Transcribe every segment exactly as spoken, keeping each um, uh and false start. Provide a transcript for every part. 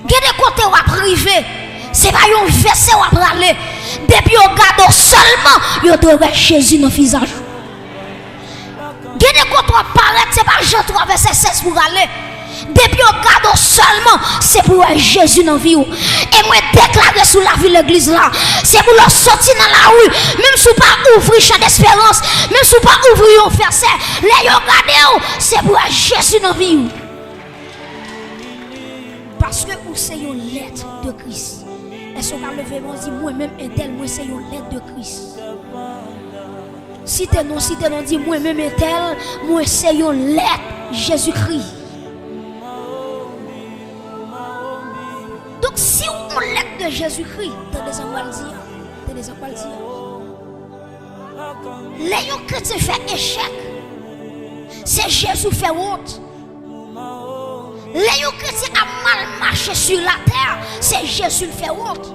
Gen de kote w ap rive, se pa yon vèsè w ap rale. Depi yo gade w sèlman, yo dwe wè Jezi nan vizaj ou. Gen de kote w ap parèt, se pa Jan twa vèsè sèz pou w rale. Depi yo gade w sèlman, se pou w wè Jezi nan vi w. E mwen deklare sou lavi legliz la, se pou lè w soti nan lari, menm si w pa ouvri Chan Desperans, menm si w pa ouvri yon vèsè, lè yo gade w, se pou w wè Jezi nan vi w. Paske ou se yon lèt de Kris. Èske w ka leve men w di, mwen menm entèl, mwen se yon lèt de Kris? Site non, site non, di, mwen menm entèl, mwen se yon lèt Jezikri. Donk, si w yon lèt de Jezikri, tande sa m pral di a, tande sa m pral di a. Lè yon kretyen fè echèk, se Jezi w fè wont. Lè yon kretyen ap mal mache sou latè, se Jezi l fè wont.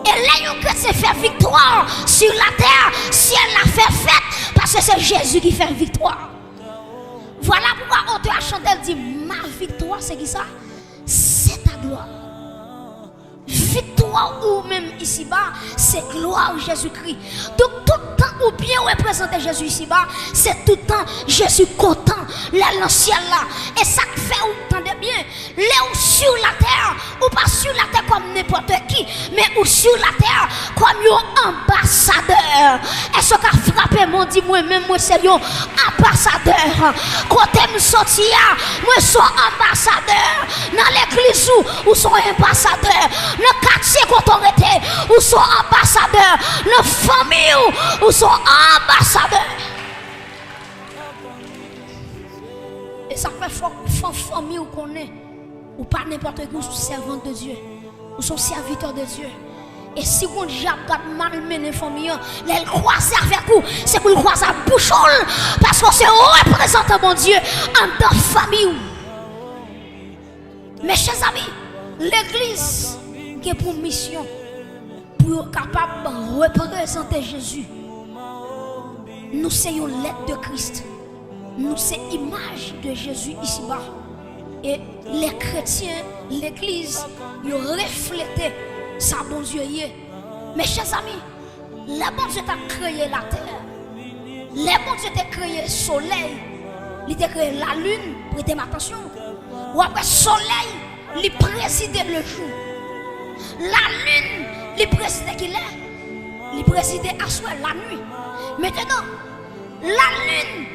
E lè yon kretyen fè viktwa sou latè, syèl la fè fèt, paske se Jezi ki fè viktwa. Vwala poukwa otè a chante l di, ma victoire, se kisa? C'est ta gloire. Viktwa ou menm isiba, se glwa Jezikri. Donk, tout tan ou byen reprezante Jezi isiba, se tout tan Jezi kontan lè l nan syèl la. E sa k fè ou, tande byen, lè ou sou latè, ou pa sou latè kòm nenpòt ki, men ou sou latè kòm yon anbasadè. Èske w ka frape men w di, mwen menm, mwen se yon anbasadè? Kote m soti a, mwen se yon anbasadè. Nan legliz ou, ou se yon anbasadè. Nan katye kote w rete, ou se yon anbasadè. Nan fanmi w, ou se yon anbasadè. E sa fè fòk fan fanmi w konnen ou pa nenpòt ki, ou se sèvant de Dye. Ou se yon sèvitè de Dye. E si Bondye ap gad malmennen fanmi an, lè l kwaze avèk ou, se pou l kwaze ak bouch ou, paske w se reprezantan Bondye anndan fanmi w. Mechèzami, legliz gen pou misyon pou yo kapab reprezante Jezi. Nou se yon lèt de Kris. Nou se imaj de Jezi isiba. E lè kretyen, legliz, yo reflete sa Bondye ye. Mechèzami, lè Bondye t ap kreye latè, lè Bondye te kreye solèy, li te kreye lalin, prete m atansyon, w ap wè solèy, li prezide lejou. Lalin, li prezide kilè? Li prezide aswè, lanwi. Mentenan, lalin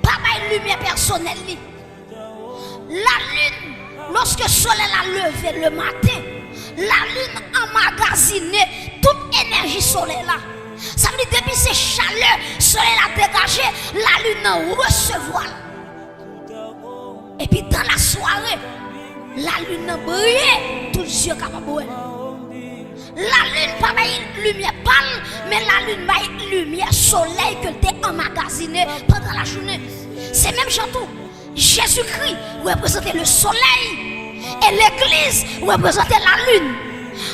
pa bay limyè pèsonèl li. Lalin, lòske solèy la leve lematen, lalin anmagazine tout enèji solèy la. Sa vle di, depi se chalè solèy la degaje, lalin nan resevwa l. Epi dan lasware, lalin nan briye, tout zye kapab wè l. Lalin pa bay limyè pa l, men lalin bay limyè solèy ke l te anmagazine pandan lajounen. Se menm jan tou, Jezikri reprezante le solèy e legliz reprezante lalin.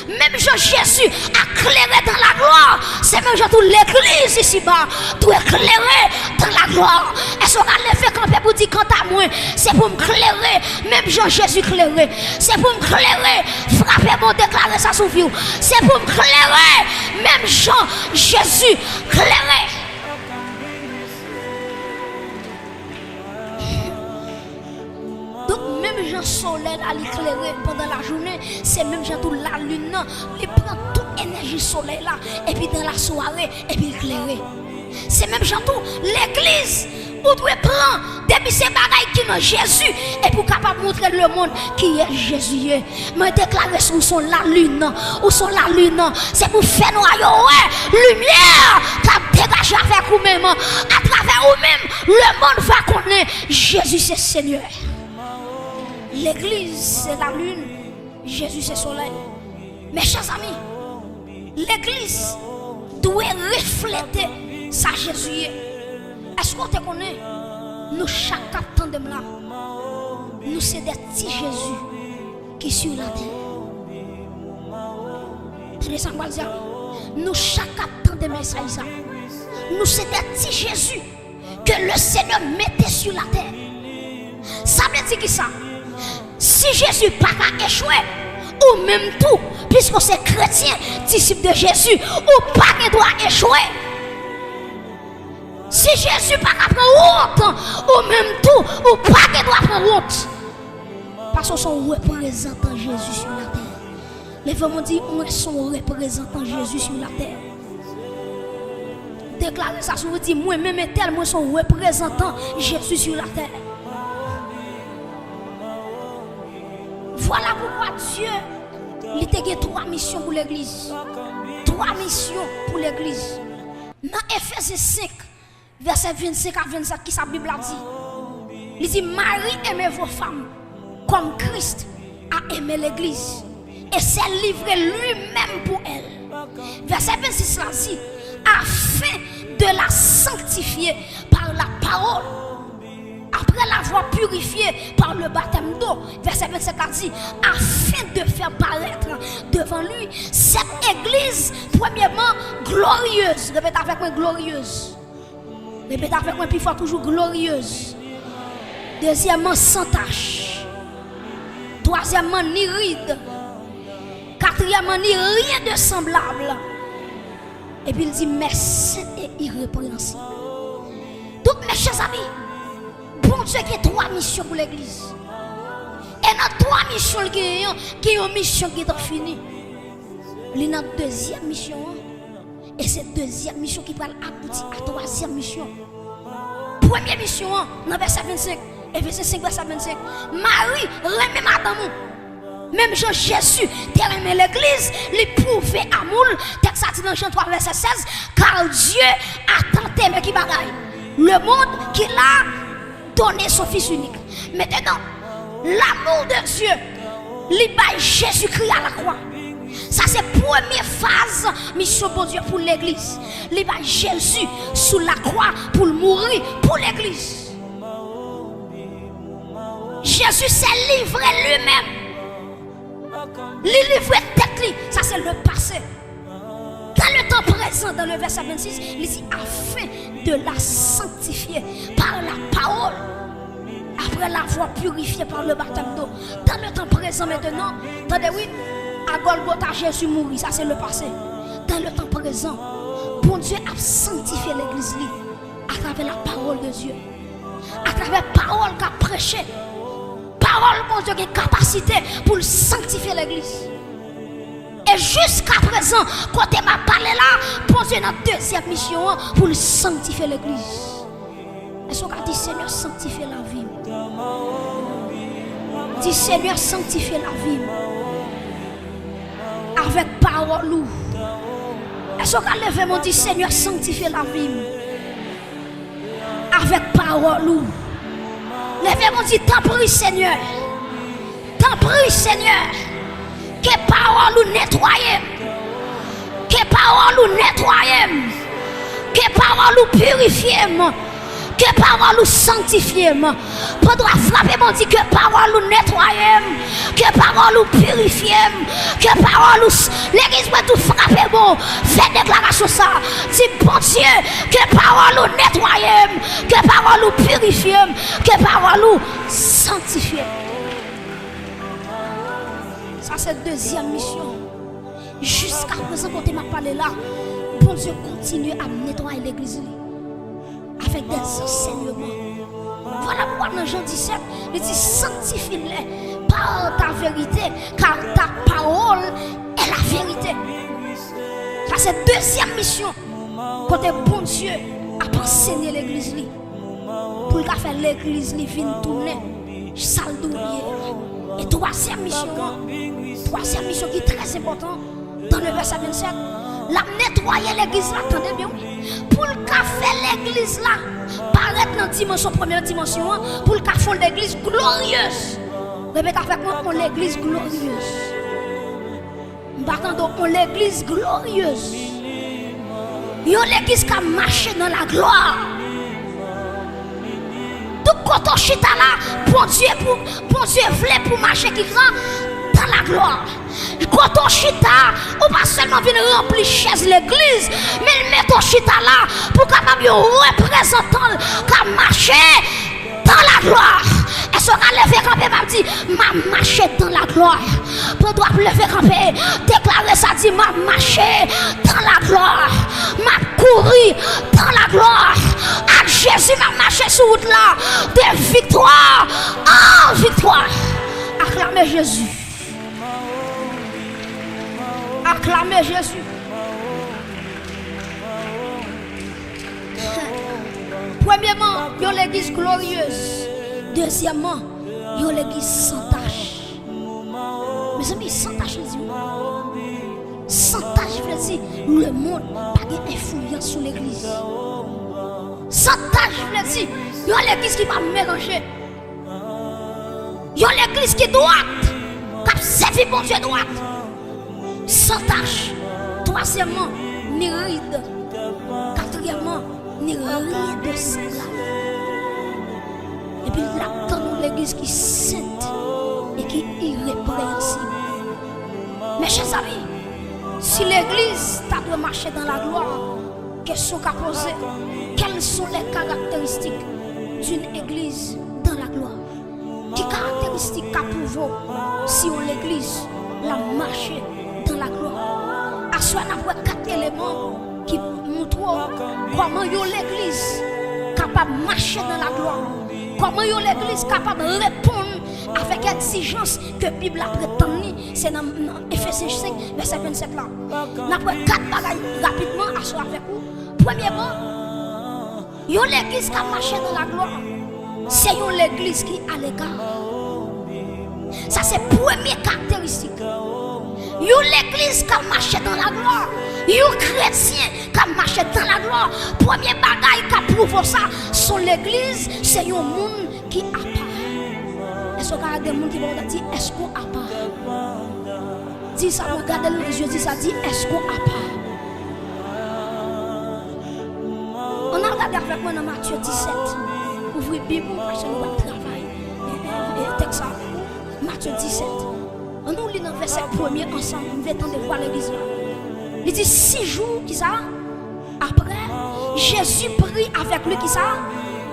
Menm jan Jezi a klere dan laglwa, se menm jan tou legliz isiba dwe klere dan laglwa. Èske w ka leve kanpe pou di, kanta mwen, se pou m klere menm jan Jezi klere? Se pou m klere, frape men w, deklare sa sou vi w. Se pou m klere menm jan Jezi klere. Donk, menm jan solèy la, li klere pandan lajounen, se menm jan tou lalin nan, li pran tout enèji solèy la, epi dan lasware, epi l klere. Se menm jan tou, legliz, ou dwe pran, depi se bagay ki nan Jezi, epi w kapab montre lemonn kiyès Jezi ye. Mwen deklare si w se yon lalin, ou se yon lalin, se pou fènwa yo wè limyè k ap degaje avèk ou menm, atravè ou menm, lemonn va konnen Jezi se Senyè. Legliz se lalin, Jezi se solèy. Mechèzami, legliz dwe reflete sa Jezi ye. Èske w te konnen, nou chak k ap tande m la, nou se de ti Jezi ki sou latè? Tande sa m pral di a. Nou chak k ap tande mesaj sa, nou se de ti Jezi ke le Senyè mete sou latè. Sa vle di kisa? Si Si Jezi pa ka echwe, ou menm tou, piske w se kretyen, disip de Jezi, ou pa gen dwa echwe. Si Jezi pa ka pran wont, ou menm tou, ou pa gen dwa pran wont. Paske w se yon reprezantan Jezi sou latè. Leve men w di, mwen se yon reprezantan Jezi sou latè. Deklare sa sou ou, di, mwen menm entèl, mwen se yon reprezantan Jezi sou latè. Vwala poukwa Dye, li te gen twa misyon pou legliz. Twa misyon pou legliz. Nan Efezen senk, vèsè vennsenk a vennsèt, kisa Bib la di? Li di, mari, aimez vos femmes, comme Christ a aimé l'église, et s'est livré lui-même pour elle. Vèsè vennsis la di, afin de la sanctifier par la parole, après l'avoir purifiée par le baptême d'eau. Vèsè vennsèt la di, afin de faire paraître devant lui cette église, premièrement, glorieuse. Répète avec moi, glorieuse. Répète avec moi, plus fort toujours, glorieuse. Deuxièmement, sans tache. Troisièmement, ni ride. Quatrièmement, ni rien de semblable. Epi l di, mais sainte et irrépréhensible. Donk, mechèzanmi, Bondye gen twa misyon pou legliz. E nan twa misyon l genyen an, gen yon misyon ki gentan fini. Li nan dezyèm misyon an. E se dezyèm misyon ki pral abouti a twazyèm misyon. Premye misyon an, nan vèsè vennsenk, Efezen senk, vèsè vennsenk. Mari, renmen madanm ou. Menm jan Jezi te renmen legliz, li pwouve amou l. Tèks la di nan Jan twa, vèsè sèz, car Dieu a tant aimé ki bagay? Le monde qu'il a donné son Fils unique. Maintenant, l'amour de Dieu, li bay Jezikri a lakwa. Sa se premye faz misyon Bondye pou legliz. Li bay Jezi sou lakwa pou l mouri pou legliz. Jezi se livre li menm. Li livre tèt li. Sa se le passé. Dans le temps présent, dans le verset vingt-six, li di, afin de la sanctifier par la parole, après l'avoir purifiée par le baptême d'eau. Dans le temps présent maintenant, tande wi, a Golgotha, Jezi mouri, sa se le passé. Dans le temps présent, Bondye ap sanktifye legliz li atravè la parole de Dieu. Atravè pawòl k ap preche. Pawòl Bondye gen kapasite pou l sanktifye legliz. E jiskaprezan, kote m ap pale la, Bondye nan dezyèm misyon an pou l sanktifye legliz. Èske w ka di, Senyè, sanktifye lavi m? Di, Senyè, sanktifye lavi m avèk pawòl ou. Èske w ka leve men w, di, Senyè, sanktifye lavi m avèk pawòl ou? Leve men w, di, tanpri, Senyè. Tanpri, Senyè, ke pawòl ou netwaye m. Ke pawòl ou netwaye m. Ke pawòl ou pirifye m. Ke pawòl ou sanktifye m. Pran dwa frape, Bondye, ke pawòl ou netwaye m. Ke pawòl ou pirifye m. Ke pawòl ou s-, legliz mwen tou frape, bon, fè deklarasyon sa. Di, Bondye, ke pawòl ou netwaye m. Ke pawòl ou pirifye m. Ke pawòl ou sanktifye m. Sa se dezyèm misyon. Jiskaprezan, kote m ap pale la, Bondye kontinye ap netwaye legliz li avèk des ansèyman. Vwala poukwa nan Jan disèt, li di, sanctifie-les par ta vérité, car ta parole est la vérité. Sa se dezyèm misyon, kote Bondye ap ansenye legliz li, pou l ka fè legliz li vin tounen sa l dwe ye a. E twazyèm misyon an, twazyèm misyon ki trè enpòtan, dans le verset vingt-sept, l ap netwaye legliz la, tande byen wi, pou l ka fè legliz la parèt nan dimansyon, premye dimansyon an, pou l ka fè yon legliz glorieuse. Repete avèk mwen, yon legliz glorieuse. M pa tande w, yon legliz glorieuse. Yon legliz k ap mache nan laglwa. Tout kote w chita la, Bondye pou, Bondye vle pou mache ki jan? Dans la gloire. Kote w chita, ou pa sèlman vin ranpli chèz legliz, men l mete w chita la pou w kapab yon reprezantan l k ap mache dans la gloire. Èske w ka leve kanpe, m ap di, "M ap mache dans la gloire"? Pandan w ap leve kanpe, deklare sa, di, "M ap mache dans la gloire. M ap kouri dans la gloire. Ak Jezi, m ap mache sou wout la de viktwa an viktwa." Aklame Jezi. Aklame Jezi. Premyèman, yon legliz gloriyez. Dezyèmman, yon legliz san tach. Mezanmi, san tach vle di, san tach vle di lemonn pa gen enfliyans sou legliz. San tach vle di yon legliz ki pa melanje. Yon legliz ki dwat, k ap sèvi Bondye dwat. San tach. Twazyèmman, ni rid. Katriyèmman, ni rien de semblable. Epi l ap tann yon legliz ki sent e ki irepreyansib. Mechèzanmi, si legliz ta dwe mache dans la gloire, kesyon ka poze, quelles sont les caractéristiques d'une église dans la gloire? Ki karakteristik ka pwouve w si yon legliz l ap mache dans la gloire? Aswè n ap wè kat eleman ki montre w kòman yon legliz kapab mache dans la gloire, kòman yon legliz kapab reponn avèk egzijans ke Bib la pretann li, se nan, nan Efesyen senk, vèsè vennsèt la. N ap wè kat bagay rapidman aswè avèk ou. Premyèman, yon legliz k ap mache dans la gloire, se yon legliz ki aleka. Sa se premye karakteristik. Yon legliz k ap mache dans la gloire, yon kretyen k ap mache dans la gloire, premye bagay k ap pwouve w sa, se yon legliz, se yon moun ki apa. Èske w ka gade moun ki bò w la, di, "Èske w apa?" Di sa, mwen gade l nan je, di sa, di, "Èske w apa?" Ann al gade avèk mwen nan Matye disèt. Ouvri Bib ou, paske nou pral travay, e, e, e, tèks sa. Matye disèt. Ann nou li nan vèsè premye ansanm, m vle tande vwa legliz la. Li di, sis jou, kisa? Apre, Jezi pri avèk li, kisa?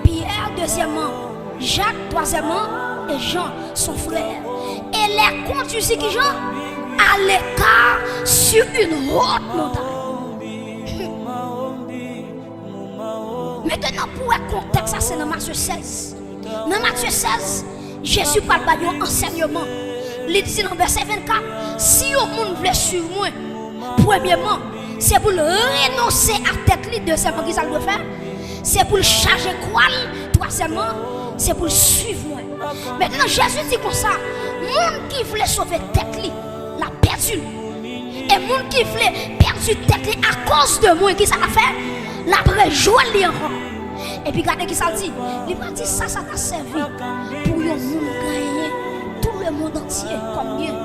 Pyè, dezyèmman, Jak, twazyèmman, e Jan, son frè. E les conduisit, kijan? À l'écart sur une haute montagne. Mentnan, pou wè kontèks sa, se nan Matye sèz. Nan Matye sèz, Jezi pral bay yon ansèyman. Li di nan vèsè vennkat, si yon moun vle swiv mwen, premyèman, se pou l renonse a tèt li, dezyèmman, kisa l dwe fè? Se pou l chaje kwa l, twazyèmman, se pou l swiv mwen. Mentnan, Jezi di konsa, moun ki vle sove tèt li, l ap pèdi l. E moun ki vle pèdi tèt li akoz de mwen, kisa l ap fè? L ap rejwenn li ankò. Epi gade kisa l di. Li pral di sa, sa ta sèvi pou yon moun genyen tout lemonn antye kòm byen,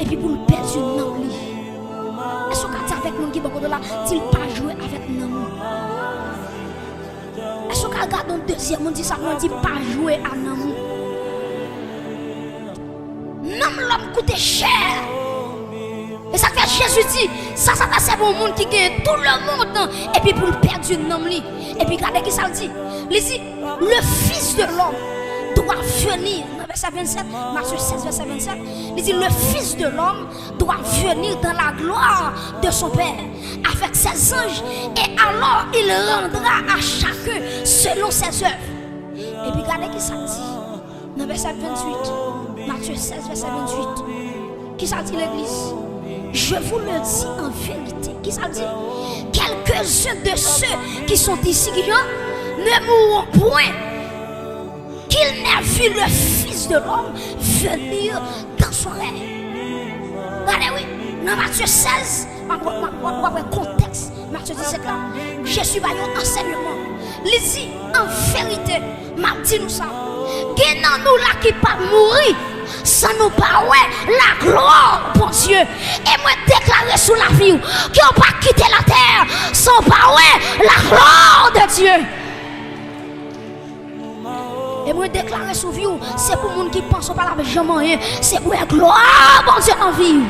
epi pou l pèdi nanm li. Èske w ka di avèk moun ki bò kote w la, di l pa jwe avèk nanm ou? Èske w ka gade yon dezyèm moun, di sa, mwen di pa jwe a nanm ou? Nanm lòm koute chè. E sa k fè Jezi di, sa, sa ta sèvi yon moun ki genyen tout lemonn, epi pou l pèdi nanm li. Epi gade kisa l di. Li di, le Fils de l'homme doit venir. Nan vèsè vennsèt, Matye sèz, vèsè vennsèt, li di, le Fils de l'homme doit venir dans la gloire de son Père avec ses anges, et alors il rendra à chacun selon ses œuvres. Epi gade kisa l di. Nan vèsè venntuit, Matye sèz, vèsè venntuit. Kisa l di legliz? Je vous le dis en vérité. Kisa l di? Quelques-uns de ceux qui sont ici, qui ne mourront point, qu'ils n'aient vu le Fils de l'homme venir dans son règne. Gade wi, nan Matye sèz, w ap, w ap, w ap, w ap wè kontèks Matye disèt la, Jezi bay yon ansèyman. Li di, an verite, m ap di nou sa, gen nan nou la ki p ap mouri san nou pa wè laglwa Bondye. E mwen deklare sou lavi w ke w pa kite latè san w pa wè laglwa de Dye. E mwen deklare sou vi w, se pou moun ki panse w pa t ap janm anyen, se pou wè glwa Bondye nan vi w.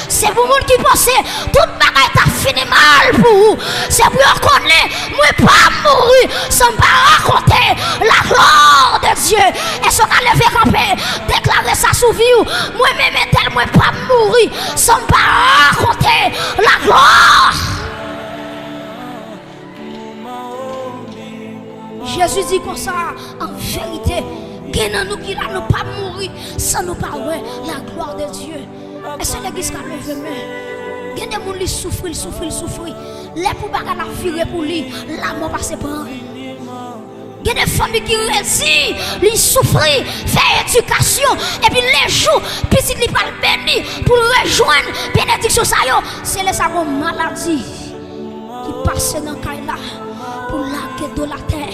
Se pou moun ki panse tout bagay ta fini mal pou ou. Se pou yo konnen mwen p ap mouri san m pa rakonte la gloire de Dieu. Èske w ka leve kanpe, deklare sa sou vi w? Mwen menm entèl, mwen p ap mouri san m pa rakonte la gloire. Jezi di konsa, an verite, gen nan nou ki la, nou p ap mouri san nou pa wè la gloire de Dieu. Èske legliz ka leve men? Gen de moun li soufri, li soufri, li soufri. Lè pou bagay la vire pou li, lanmò pase pran. Gen de fanmi ki rezi, li soufri, fè edikasyon, epi lè jou pitit li pral beni pou l rejwenn benediksyon sa yo, se lè sa gon maladi ki pase nan kay la pou lage do l atè.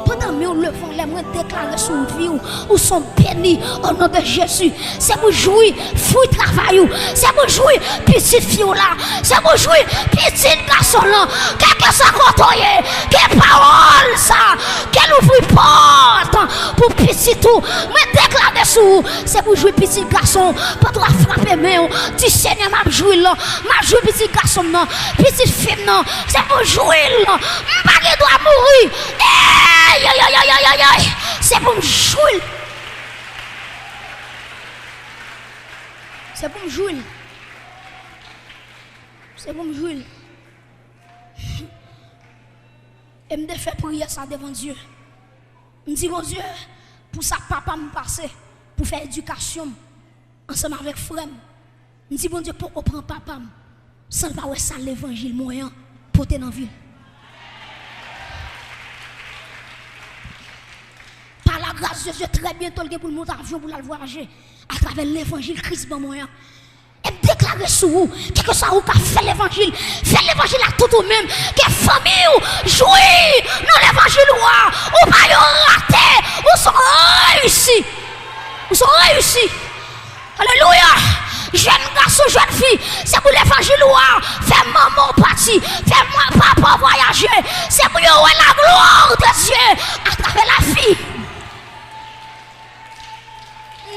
Pandan men w leve anlè, mwen deklare sou vi w, ou se yon beni o non de Jezi. Se pou jwi fwi travay ou. Se pou jwi pitit fi w la. Se pou jwi pitit gason lan. Kèlkeswa kote w ye, ke pawòl sa, ke l ouvri pòt pou pitit ou. Mwen deklare sou ou, se pou jwi pitit gason w. Pandan w ap frape men w, di, Senyè, m ap jwi l. M ap jwi pitit gason m nan, pitit fi m nan. Se pou jwi l. M pa gen dwa mouri. Ey, ey, ey, ey, ey, ey, ey. Se pou m jwi l. Se pou m jwi l. Se pou m jwi l. E m te fè priyè sa devan Dye. M di, Bondye, pou sa papa m pase pou fè edikasyon m ansanm avèk frè m, m di, Bondye poko pran papa m san l pa wè sa levanjil mwen an pote nan vi l. Pa la gras de Dye, trè byento l gen pou l monte avyon pou l al vwayaje atravè levanjil Kris ban mwen an. E m deklare sou ou, kèlkeswa ou ka fè levanjil, fè levanjil ak tout ou menm, ke fanmi w jwi nan levanjil ou a, ou pa yon rate, ou s on reyisi, ou s on reyisi. Alelouya! Jèn gason, jèn fi, se pou levanjil ou a fè manman w pati, fè mwen papa w vwayaje, se pou yo wè la gloire de Dieu atravè lavi.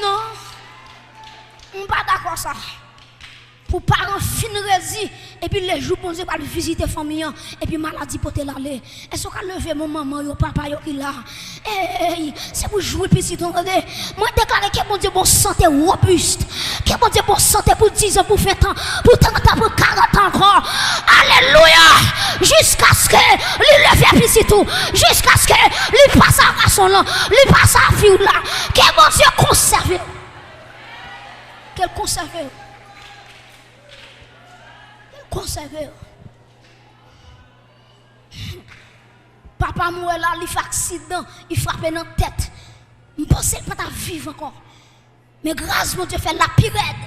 Non, m pa dakò sa. Pou paran fin rezi, epi lè jou Bondye pral vizite fanmi an, epi maladi pote l ale. Èske w ka leve men w, manman yo, papa yo ki la? Ey, se pou jwi pitit ou, tande. Mwen deklare ke Bondye ba w sante wobis. Ke Bondye ba w sante pou diz an, pou ven tan, pou trant an, pou karant an ankò. Alelouya! Jiskaske li leve pitit ou, jiskaske li pase a gason lan, li pase a fi w la. Ke Bondye konsève w. Ke l konsève w. Konsève yo. Papa m wè la, li fè aksidan, li frape nan tèt. M panse l pa t ap viv ankò. Men gras Bondye fè l la pi rèd.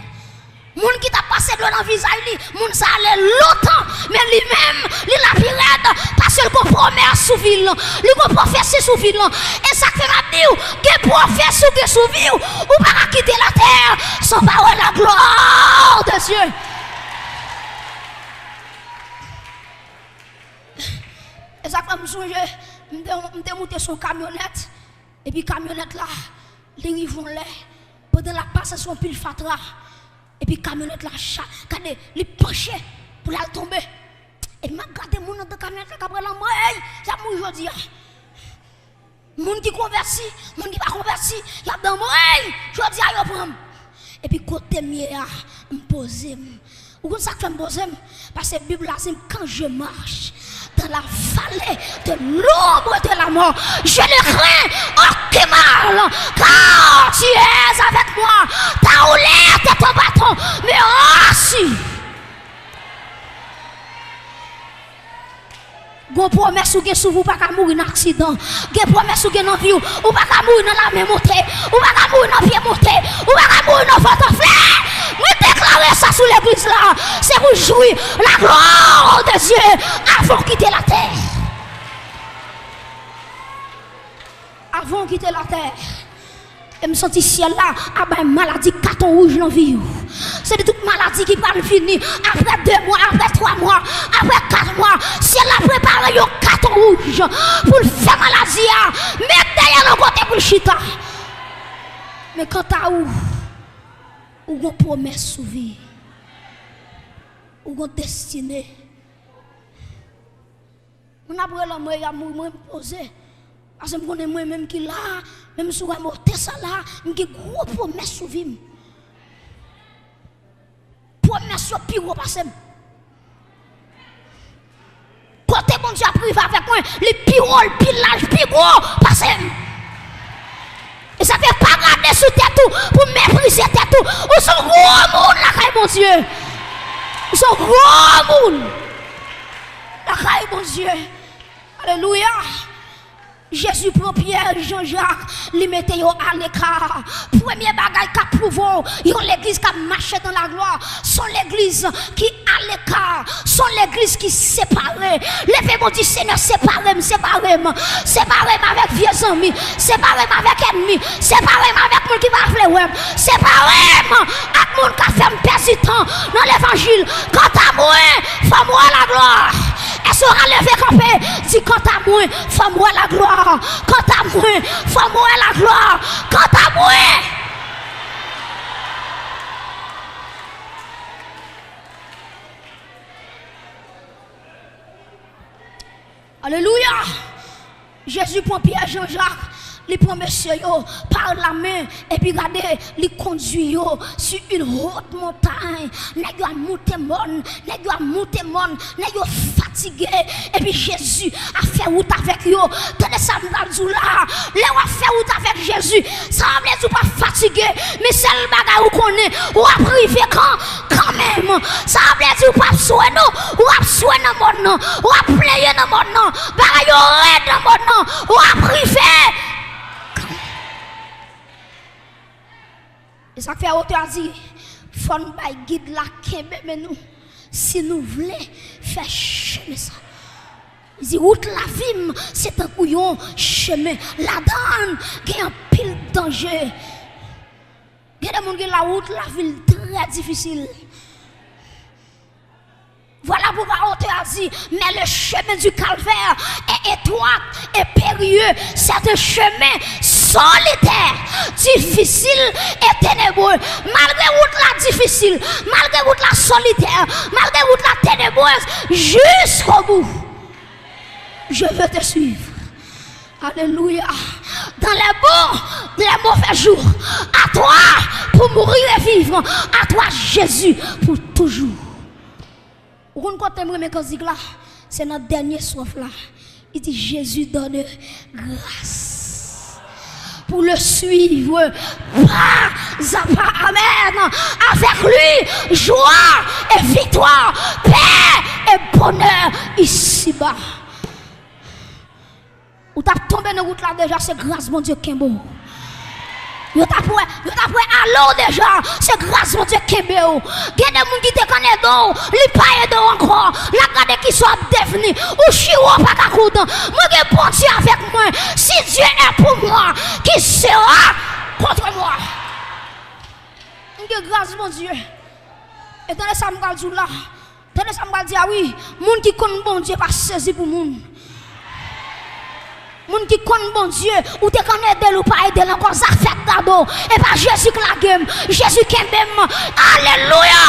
Moun ki t ap pase dlo nan vizaj li, moun sa ale lontan, men li menm, li la pi rèd, paske l gon pwomès sou vi l, li gon pwofesi sou vi l. E sa k fè m ap di w, gen pwofesi ou gen sou vi w, ou pa ka kite latè san pa wè la gloire de Dieu. E sa k fè m sonje, m te, m te moute sou yon kamyonèt, epi kamyonèt la, li rive yon lè, pandan l ap pase sou yon pil fatra, epi kamyonèt la cha-, gade, li panche pou l al tonbe. Epi m ap gade moun anndan kamyonèt la k ap rele anmwey, y ap mouri jodi a. Moun ki konvèti, moun ki pa konvèti, y ap di anmwey, jodi a yo pran m. Epi kote m ye a, m poze m. Ou konn sa k fè m poze m? Paske Bib la di m, quand je marche dans la vallée de l'ombre de la mort, je ne crains aucun mal, car tu es avec moi, ta houlette et ton bâton me rassurent. Gon pwomès ou gen sou ou, ou pa ka mouri nan aksidan. Gen pwomès ou gen nan vi w, ou pa ka mouri nan lame monte, ou pa ka mouri nan pye monte, ou pa ka mouri nan vant anfle. Mwen deklare sa sou legliz la, se pou jwi la gloire de Dieu avan w kite latè. Avan w kite latè. E m santi syèl la ap bay maladi katon wouj nan vi w. Se di tout maladi ki pral vini apre de mwa, apre twa mwa, apre kat mwa, syèl la prepare yon katon wouj pou l fè maladi a met dèyè l yon kote pou l chita. Men kanta ou, ou gon pwomès sou vi. Ou gon destine. Moun ap rele mwen, y ap mouri, mwen m poze. Paske m konnen mwen menm ki la, menm si w wè m ote sa la, m gen gwo pwomès sou vi m. Pwomès yo pi gwo pase m. Kote Bondye ap rive avèk mwen, li pi wo, li pi laj, pi gwo pase m. E sa fè pa gade sou tèt ou pou meprize tèt ou. Ou se yon gwo moun lakay Bondye. Ou se yon gwo moun lakay Bondye. Alelouya. Jezi pran Pyè, Jan, Jak, li mete yo aleka. Premye bagay k ap pwouve w, yon legliz k ap mache nan laglwa, se yon legliz ki aleka, se yon legliz ki separe. Leve men w, di, Senyè, separe m, separe m. Separe m avèk vye zanmi, separe m avèk ènmi, separe m avèk moun ki pa vle wè m, separe m ak moun k ap fè m pèdi tan nan levanjil. Kanta mwen, fò m wè laglwa. Èske w ka leve kanpe? Di, kanta mwen, fò m wè laglwa. Kanta mwen, fò m wè laglwa. Kanta mwen. Alelouya! Jezi pran Pyè, Jan, Jak, li pran mesye yo pa lamen, epi gade, li kondui yo sou yon wot montay. Nèg yo ap moute mòn, nèg yo ap moute mòn, nèg yo fatige, epi Jezi ap fè wout avèk yo. Tande sa m pral di w la, lè w ap fè wout avèk Jezi, sa pa vle di w p ap fatige, men sèl bagay ou konnen, w ap rive kan kanmenm. Sa vle di w p ap swe non, w ap swe nan mòn nan, w ap plenyen nan mòn nan, bagay yo rèd nan mòn nan, w ap rive. E sa k fè otè a di, fò n bay gid la kenbe men nou, si nou vle fè chemen sa. Li di, wout lavi m, se tankou yon chemen. Ladan l, gen anpil danje. Gen de moun ki la wout lavi l trè difisil. Vwala poukwa otè a di, mais le chemin du calvaire est étroit et périlleux, c'est un chemin solitaire, difficile et ténébreux. Malgre wout la difisil, malgre wout la solitè, malgre wout la ténébreuse, jusqu'au bout, je veux te suivre. Alelouya. Dans les bons, les mauvais jours, à toi pour mourir et vivre, à toi Jésus pour toujours. Ou konn kote m renmen kantik la? Se nan dènye stwòf la. Li di, Jésus donne grâce pour le suivre pas à pas. Amen. Avec lui, joie et victoire, paix et bonheur ici-bas. Ou t ap tonbe nan wout la deja, se gras Bondye k kenbe w. Yo t ap wè, yo t ap wè ale w deja, se gras Bondye k kenbe w. Gen de moun ki te konn ede w, li pa ede w ankò. L ap gade kisa w ap devni. Ou chire w pa ka koud. Mwen gen Bondye avèk mwen. Si Dieu est pour moi, qui sera contre moi? M gen gras Bondye. E tande sa m pral di w la. Tande sa m pral di a wi, moun ki konn Bondye pa sezi pou moun. Moun ki konn Bondye, ou te konn ede l, ou pa ede l ankò, zafè k gade w, e pa Jezi k lage m, Jezi kenbe m. Alelouya!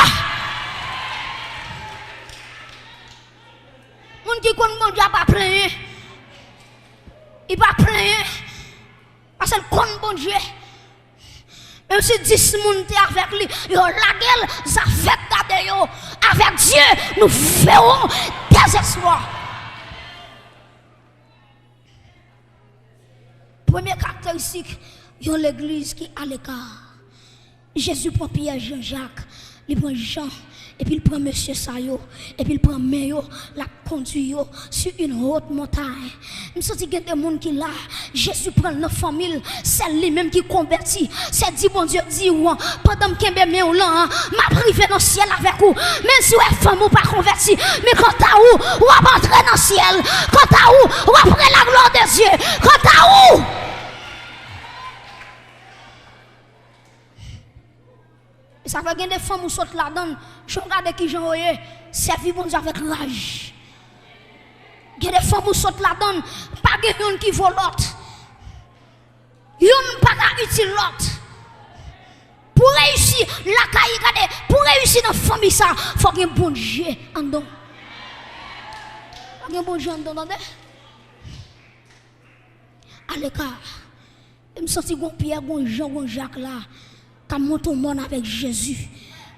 Moun ki konn Bondye a pa plenyen. Li pa plenyen. Paske l konn Bondye. Menm si dis moun te avèk li, yo lage l, zafè k gade yo. Avec Dieu, nous ferons des exploits. Premye karakteristik yon legliz ki aleka. Jezi pran Pyè, Jan, Jak, li pran Jan, epi l pran mesye sa yo, epi l pran men yo, l ap kondui yo sou yon wot montay. M santi gen de moun ki la, Jezi pran l nan fanmi l, sèl li menm ki konvèti. Se di Bondye di w, pandan m kenbe men w lan, m ap rive nan syèl avèk ou. Menm si w wè fanmi w pa konvèti, men kanta ou, w ap antre nan syèl. Kanta ou, w ap wè la glwa de Dye. Kanta ou! E sa fè gen de fanm ou sot ladan l, jan w gade kijan yo ye, sèvi Bondye avèk raj. Gen de fanm ou sot ladan l, pa gen youn ki vo lòt. Youn pa ka itil lòt. Pou reyisi lakay, gade, pou reyisi nan fanmi sa, fò gen Bondye anndan w. Fò gen Bondye anndan w, tande. Aleka. E m santi gon Pyè, gon Jan, gon Jak la k ap monte yon mòn avèk Jezi.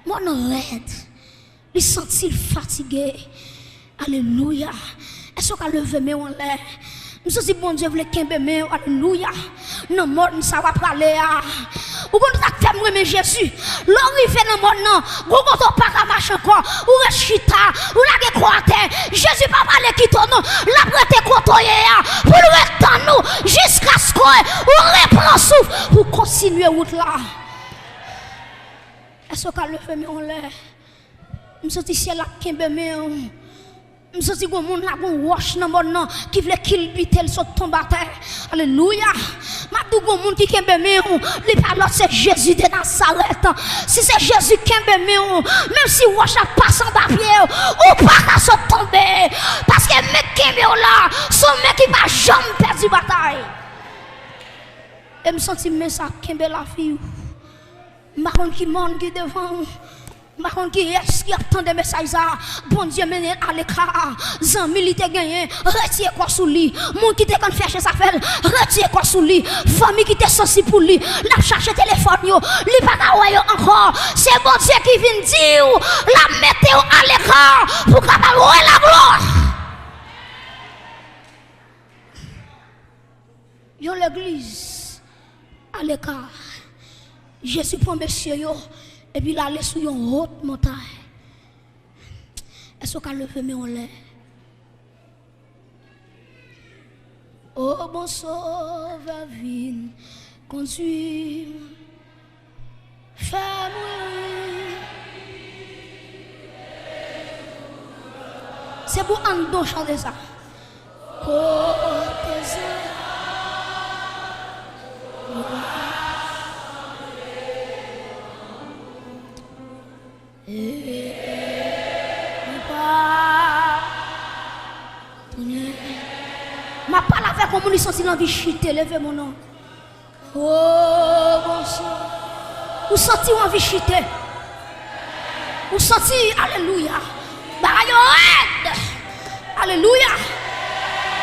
Mòn nan rèd. Li santi l fatige. Alelouya. Èske w ka leve men w anlè? M santi Bondye vle kenbe men w. Alelouya. Nan mòn sa w ap prale a. Ou konn sa k fè m renmen Jezi? Lè w rive nan mòn nan, gon kote w pa ka mache ankò, ou ret chita, ou lage kò atè. Jezi pa prale kite w non. L ap rete kote w ye a pou l ret tann ou jiskaske w repran souf pou w kontinye wout la. Èske w ka leve men w anlè? M santi syèl la ap kenbe men w. M santi gon moun la, gon wòch nan mòn nan ki vle kilbite l sot tonbe atè. Alelouya. M ap di w gon moun ki kenbe men w, li pa lòt, se Jezi de Nazarèt. Si se Jezi k kenbe men w, menm si wòch la pase anba pye w, ou pa ka sot tonbe. Paske men k kenbe w la, se yon men ki pa janm pèdi batay. E m santi men sa ap kenbe lavi w. M pa konn ki mòn ki devan w. M pa konn kiyès ki ap tande mesaj sa a. Bondye mennen l aleka. Zanmi li te genyen, retire kò sou li. Moun ki te konn fè chen sa fè l, retire kò sou li. Fanmi ki te sansib pou li, l ap chache telefòn yo, li pa ka wè yo ankò. Se Bondye ki vin di w l ap mete w aleka pou w kapab wè laglwa. Yon legliz aleka. Jezi pran mesye yo, epi l ale sou yon wot montay. Èske w ka leve men w anlè? O bon Sovè, vin kondui m. Fè m ri. Se pou Andon chante sa. Kote zan. Mwen pa tounen. M ap pale avèk yon moun, li santi l anvi chite, leve men w non. O Bondye. Ou santi w anvi chite. Ou santi, alelouya. Bagay yo rèd. Alelouya.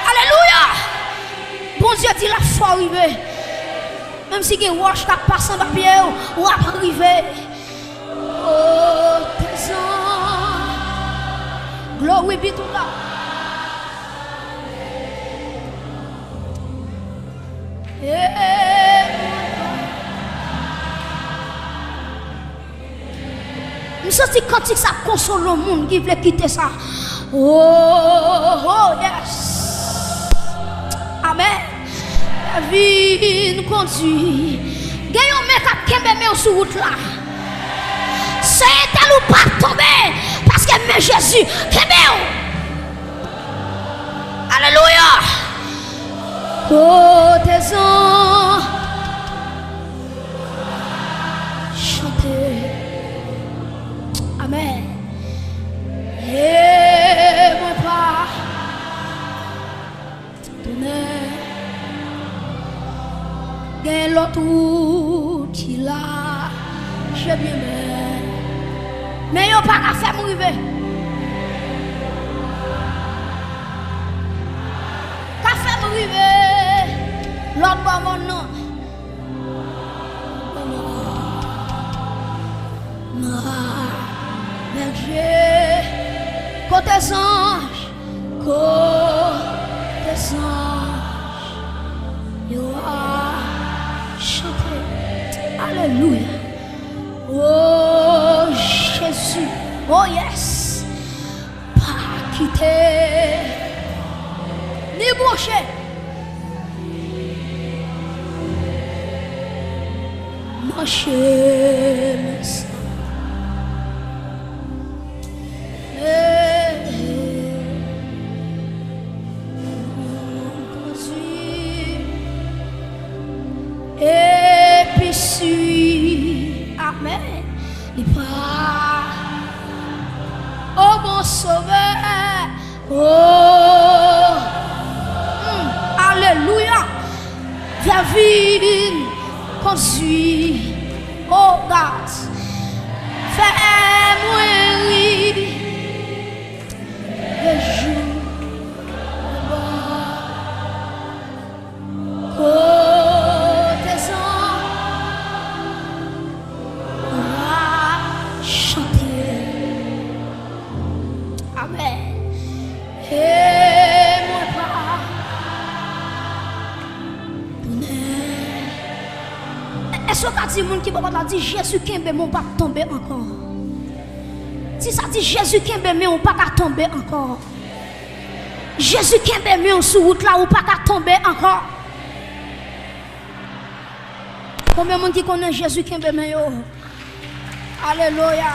Alelouya. Bondye di l ap fè w rive. Menm si gen wòch k ap pase anba pye w, w ap rive. O Tezan. Glory be to God. M santi kantik sa ap konsole yon moun ki vle kite sa. Oh, oh, yes. Amen. Vin kondui. Gen yon men k ap kenbe men w sou wout la. Seyè, ou p ap tonbe, paske men Jezi kenbe w. Alelouya. Kote zan chante. Amen. E mwen pa tounen. Gen lòt wout ki lache byen, men, men yo pa ka fè m rive. Ka fè m rive lòt bò mòn nan. Mwen avèk je kote zanj. Kote zanj yo ap chante. Alelouya. Oh, Jezi. Oh, yes. Pa kite ni bwonche nan chemen sa. Epi si, amen, li pa, o bon Sovè, o, mm, alelouya. Vin kondui, oh God. Fè m Di moun ki bò kote la, di, "Jezi kenbe men w, ou p ap tonbe ankò." Di sa, di, "Jezi kenbe men w, ou pa ka tonbe ankò. Jezi kenbe men w sou wout la, ou pa ka tonbe ankò." Konbyen moun ki konnen Jezi kenbe men yo? Alelouya.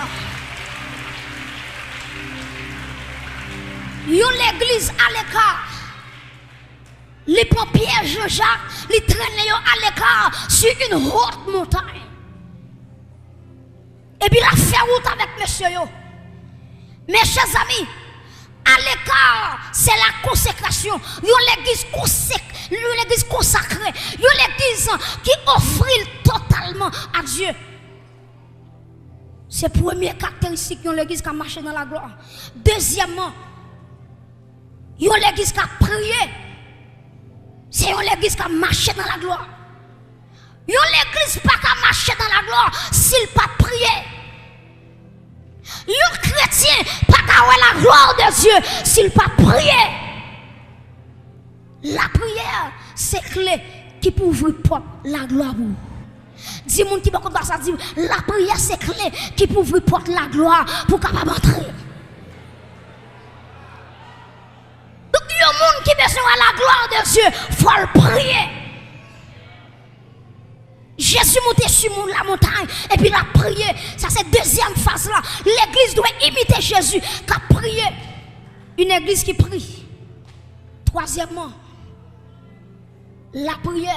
Yon legliz aleka. Li pran Pyè, Jan Jak, li trennen yo aleka sur une haute montagne. Epi l ap fè wout avèk mesye yo. Mes chers amis, aleka, se la konsekrasyon. Yon legliz konsek-, yon legliz konsakre. Yon legliz ki ofri l totalman a Dye. Se premye karakteristik yon legliz k ap mache nan laglwa. Dezyèmman, yon legliz k ap priye, se yon legliz k ap mache nan laglwa. Yon legliz pa ka mache nan laglwa si l pa priye. Yon kretyen pa ka wè la gloire de Dieu si l pa priye. Lapriyè se kle ki pou ouvri pòt laglwa pou ou. Di moun ki bò kote la sa, di, "Lapriyè se kle ki pou ouvri pòt laglwa pou w kapab antre." Donk, yon moun ki bezwen wè la gloire de Dieu, fò l priye. Jezi monte sou moun la montay epi l ap priye. Sa se dezyèm faz la. Legliz dwe imite Jezi k ap priye. Yon legliz ki priye. Twazyèmman, lapriyè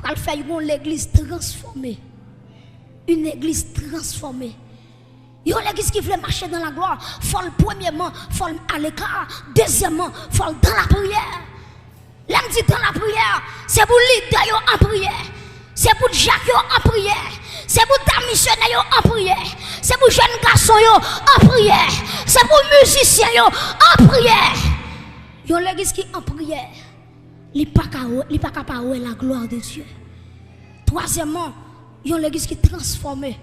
pral fè yon legliz transfòme. Yon legliz transfòme. Yon legliz ki vle mache nan laglwa, fò l premyèman, fò l aleka. Dezyèmman, fò l dan lapriyè. Lè m di dan lapriyè, se pou lidè yo an priyè. Se pou dyak yo an priyè. Se pou dam misyonè yo an priyè. Se pou jèn gason yo an priyè. Se pou mizisyen yo an priyè. Yon legliz ki an priyè, li pa ka wè, li pa ka pa wè la gloire de Dieu. Twazyèmman, yon legliz ki transfòme.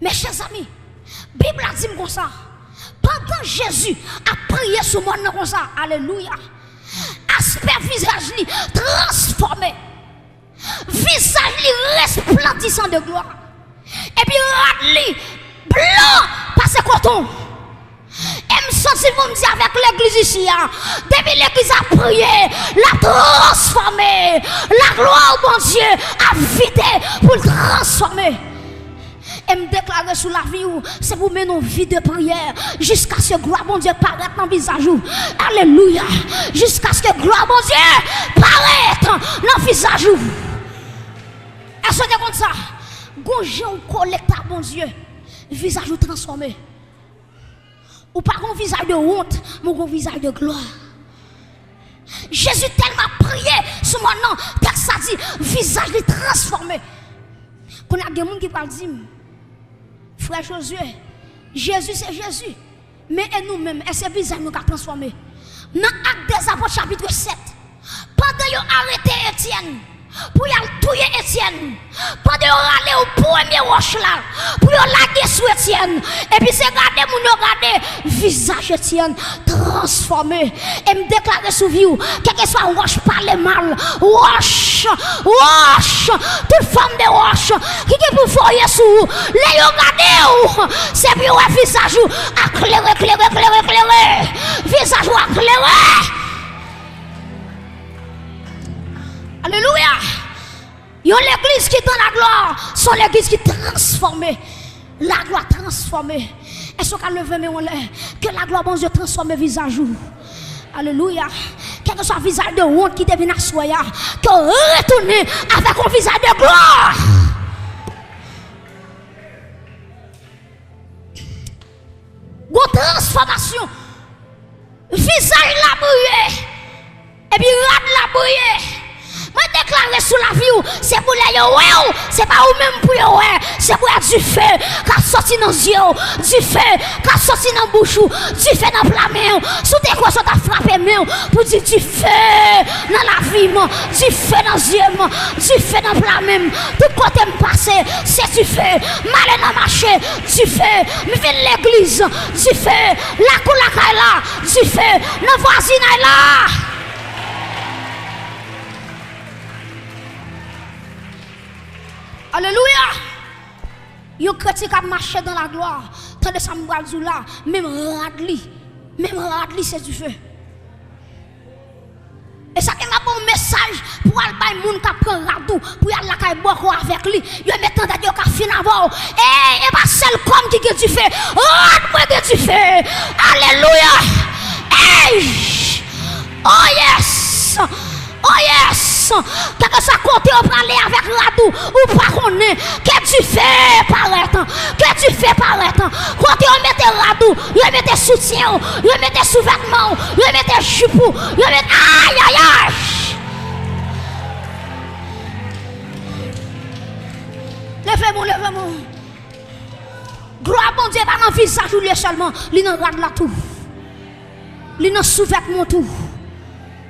Mes chers amis, Bib la di m konsa, pandan Jezi ap priye sou mòn nan konsa, alelouya, aspè vizaj li transfòme. Vizaj li resplandisan de glwa. Epi rad li blan pase koton. E m santi pou m di avèk legliz isi a, depi legliz ap priye, l ap transfòme. Laglwa Bondye ap vide pou l transfòme. E m deklare sou lavi w, se pou mennen yon vi de priyè jiskaske glwa Bondye parèt nan vizaj ou. Alelouya! Jiskaske glwa Bondye parèt nan vizaj ou. Èske w te konn sa? Gon jan ou konekte ak Bondye, vizaj ou transfòme. Ou pa gon vizaj de wont, men ou gon vizaj de glwa. Jezi tèlman priye sou mòn nan, tèks la di, vizaj li transfòme. Kounye a gen moun ki pral di m, "Frè Josué, Jezi se Jezi, men e nou menm, èske vizaj nou ka transfòme?" Nan Ak dèzapot chapit sèt, pandan yo arete Etyèn, pou y al touye Etyèn, pandan yo rale yo premye wòch la, pou yo lage sou Etyèn, epi se gade moun yo gade, vizaj Etyèn transfòme. E m deklare sou vi w, kèlkeswa wòch pale mal, wòch, wòch, tout fòm de wòch ki gen pou voye sou ou, lè yo gade w, se pou yo wè vizaj ou a klere, klere, klere, klere. Vizaj ou a klere. Alelouya! Yon legliz ki dan laglwa, se yon legliz ki transfòme. Laglwa transfòme. Èske w ka leve men w anlè? Ke laglwa Bondye transfòme vizaj ou. Alelouya. Kèlkeswa vizaj de wont ki te vin aswè a, ke w retounen avèk yon vizaj de glwa. Gon transfòmasyon. Vizaj la briye. Epi rad la briye. Mwen deklare sou lavi w, se pou lè yo wè w, se pa ou menm pou yo wè, se pou wè dife k ap soti nan zye w, dife k ap soti nan bouch ou, dife nan pla men w. Si w te kwè se w t ap frape men w pou di dife nan lavi m, dife nan zye m, dife nan pla men m. Tout kote m pase, se dife. M ale nan mache, dife. M vin legliz, dife. Lakou lakay la, dife. Nan vwazinay la. Alelouya! Yon kretyen k ap mache dans la gloire, tande sa m pral di w la, menm rad li, menm rad li se dife. E sa fè m ap ba w mesaj pou w al bay moun k ap pran rad ou, pou y al lakay bòkò avèk li. Yo met tèt yo ka fin avè w. Ey, e pa sèl kò m ki gen dife. Rad mwen gen dife. Alelouya. Ey! Oh yes! Oh yes! Kèlkeswa kote yo prale avèk rad ou, ou pa konnen. Ke dife parèt. Ke dife parèt. Kote yo mete rad ou, yo mete soutyen ou, yo mete souvètman ou, yo mete jip ou, yo mete, ayayay! Leve men w, leve men w. Glwa Bondye pa nan vizaj ou l ye sèlman, li nan rad la tou. Li nan souvètman w tou.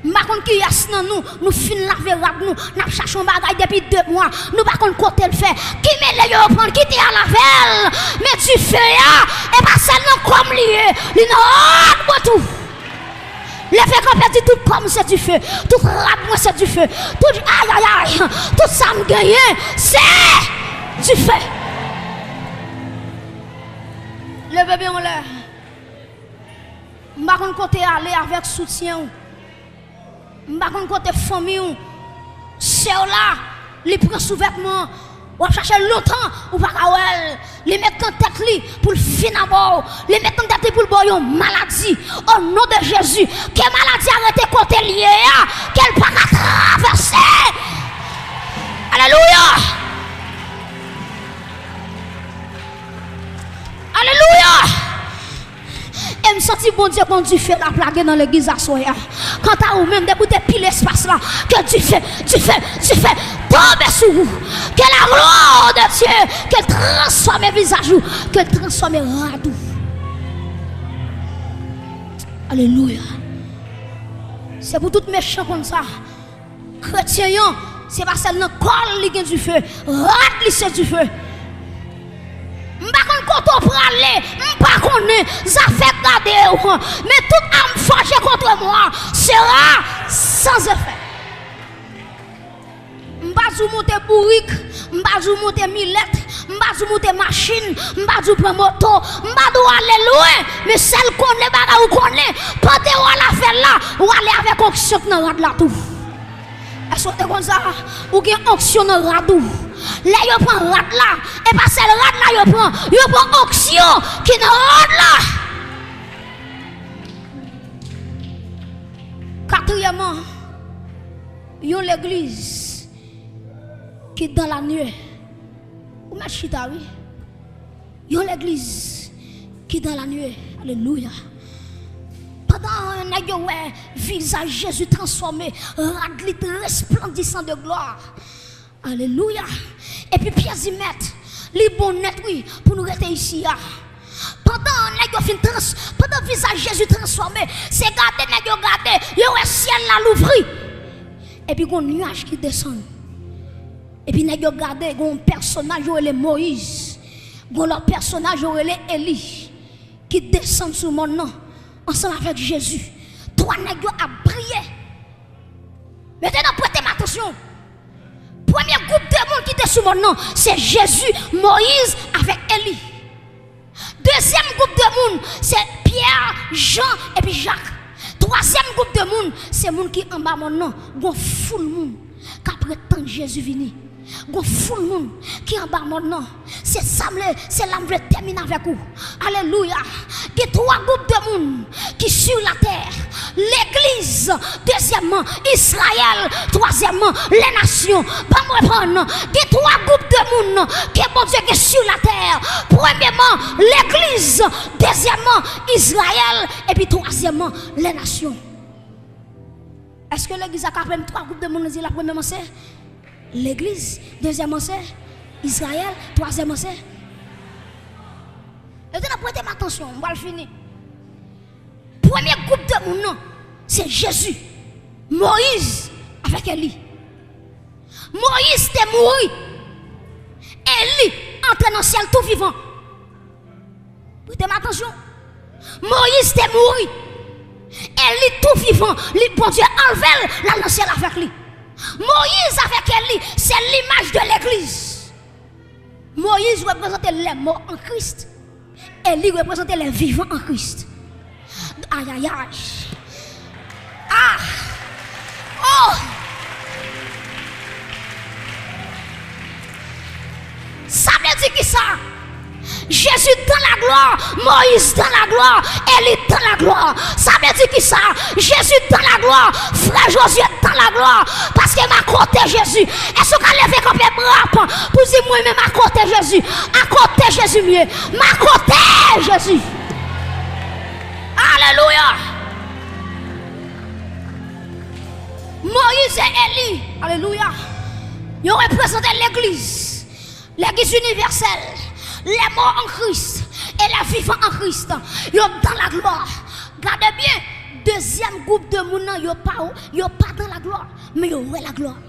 M pa konn kiyès nan nou, nou fin lave rad nou, n ap chache yon bagay depi de mwa, nou pa konn kote l fè. Ki mele yo pran l, kite al avè l. Men dife a, e pa sèl nan kò m li ye, li nan rad mwen tou. Leve kanpe, di, tout kò m se dife, tout rad mwen se dife, tout, ayayay, tout sa m genyen se dife. Leve men w anlè. M pa konn kote ale avèk soutyen w. M pa konn kote fanmi w. Sè w la, li pran souvètman an. W ap chache l lontan, ou pa ka wè l. Li met nan tèt li pou l fin avè w. Li met nan tèt li pou l ba w yon maladi. O non de Jezi, ke maladi a rete kote l ye a, ke l pa ka travèse. Alelouya! Alelouya! E m santi Bondye gon dife l ap lage nan legliz aswè a. Kanta ou menm, depi w te pile espas la, ke dife, dife, dife tonbe sou ou. Ke la glwa de Dye, ke l transfòme vizaj ou, ke l transfòme rad ou. Alelouya. Se pou tout mechan konn sa. Kretyen an, se pa sèl nan kò l li gen dife, rad li se dife. M pa konn kote w prale, m pa konnen, zafè gade w, men tout arme forgée contre moi sera sans effet. M pa di w monte bourik, m pa di w monte milèt, m pa di w monte machin, m pa di w pran moto, m pa di w ale lwen, men sèl konnen bagay ou konnen, pandan w al avè l la, w ale avèk onksyon k nan rad la tou. Èske w te konn sa? Ou gen onksyon nan rad ou. Lè yo pran rad la, e pa sèl rad la yo pran, yo pran onksyon ki nan rad la. Katriyèmman, yon legliz ki dans la nuée. Ou mèt chita, wi. Yon legliz ki dans la nuée. Alelouya. Pandan nèg yo wè vizaj Jezi transfòme, rad li resplandisan de glwa. Alelouya. Epi Pyè di, Mèt, li bon nèt, wi, pou nou rete isi a. Pandan nèg yo fin trans-, pandan vizaj Jezi transfòme, se gade nèg yo gade, yo wè syèl la louvri. Epi gon nyaj ki desann. Epi nèg yo gade, gon pèsonaj yo rele Moyiz. Gon lòt pèsonaj yo rele Eli, ki desann sou mòn nan ansanm avèk Jezi. Twa nèg yo ap priye. Mentnan, prete m atansyon. Premye gwoup de moun ki te sou mòn nan, se Jezi, Moyiz avèk Eli. Dezyèm gwoup de moun, se Pyè, Jan epi Jak. Twazyèm gwoup de moun, se moun ki anba mòn nan. Gon foul moun k ap ret tann Jezi vini. Gon foul moun ki anba mòn nan. Se sa m vle, se la m vle tèmine avèk ou. Alelouya. Gen twa gwoup de moun ki sur la terre. Legliz, dezyèmman, Izrayèl, twazyèmman, les nations. Ban m reprann. Gen twa gwoup de moun ke Bondye gen sur la terre. Premyèman, legliz, dezyèmman, Izrayèl, epi twazyèmman, les nations. Èske legliz la ka pran twa gwoup de moun nan di la? Premyèman, se legliz. Dezyèmman, se Izrayèl. Twazyèmman, se... Yo te nan prete m atansyon, m pral fini. Premye gwoup de moun nan, se Jezi, Moyiz avèk Eli. Moyiz te mouri. Eli antre nan syèl tou vivan. Prete m atansyon. Moyiz te mouri. Eli tou vivan, li, Bondye anlve l, l al nan syèl avèk li. Moyiz avèk Eli, se limaj de legliz. Moyiz reprezante lè mò an Kris. Eli reprezante lè vivan an Kris. Ayayay. Ah! Oh! Sa vle di ki sa? Jezi dans la gloire, Moyiz dans la gloire, Eli dans la gloire. Sa vle di ki sa? Jezi dans la gloire, frè Jozye dans la gloire. Paske m akote Jezi. Èske w ka leve kanpe bra w pou di, mwen menm akote Jezi? Akote Jezi m ye. M akote Jezi. Alelouya. Moyiz e Eli, alelouya, yo reprezante legliz. Legliz inivèsèl, lè mò an Kris e lè vivan an Kris, yo dans la gloire. Gade byen, dezyèm gwoup de moun nan, yo pa, yo pa dans la gloire, men yo wè la gloire.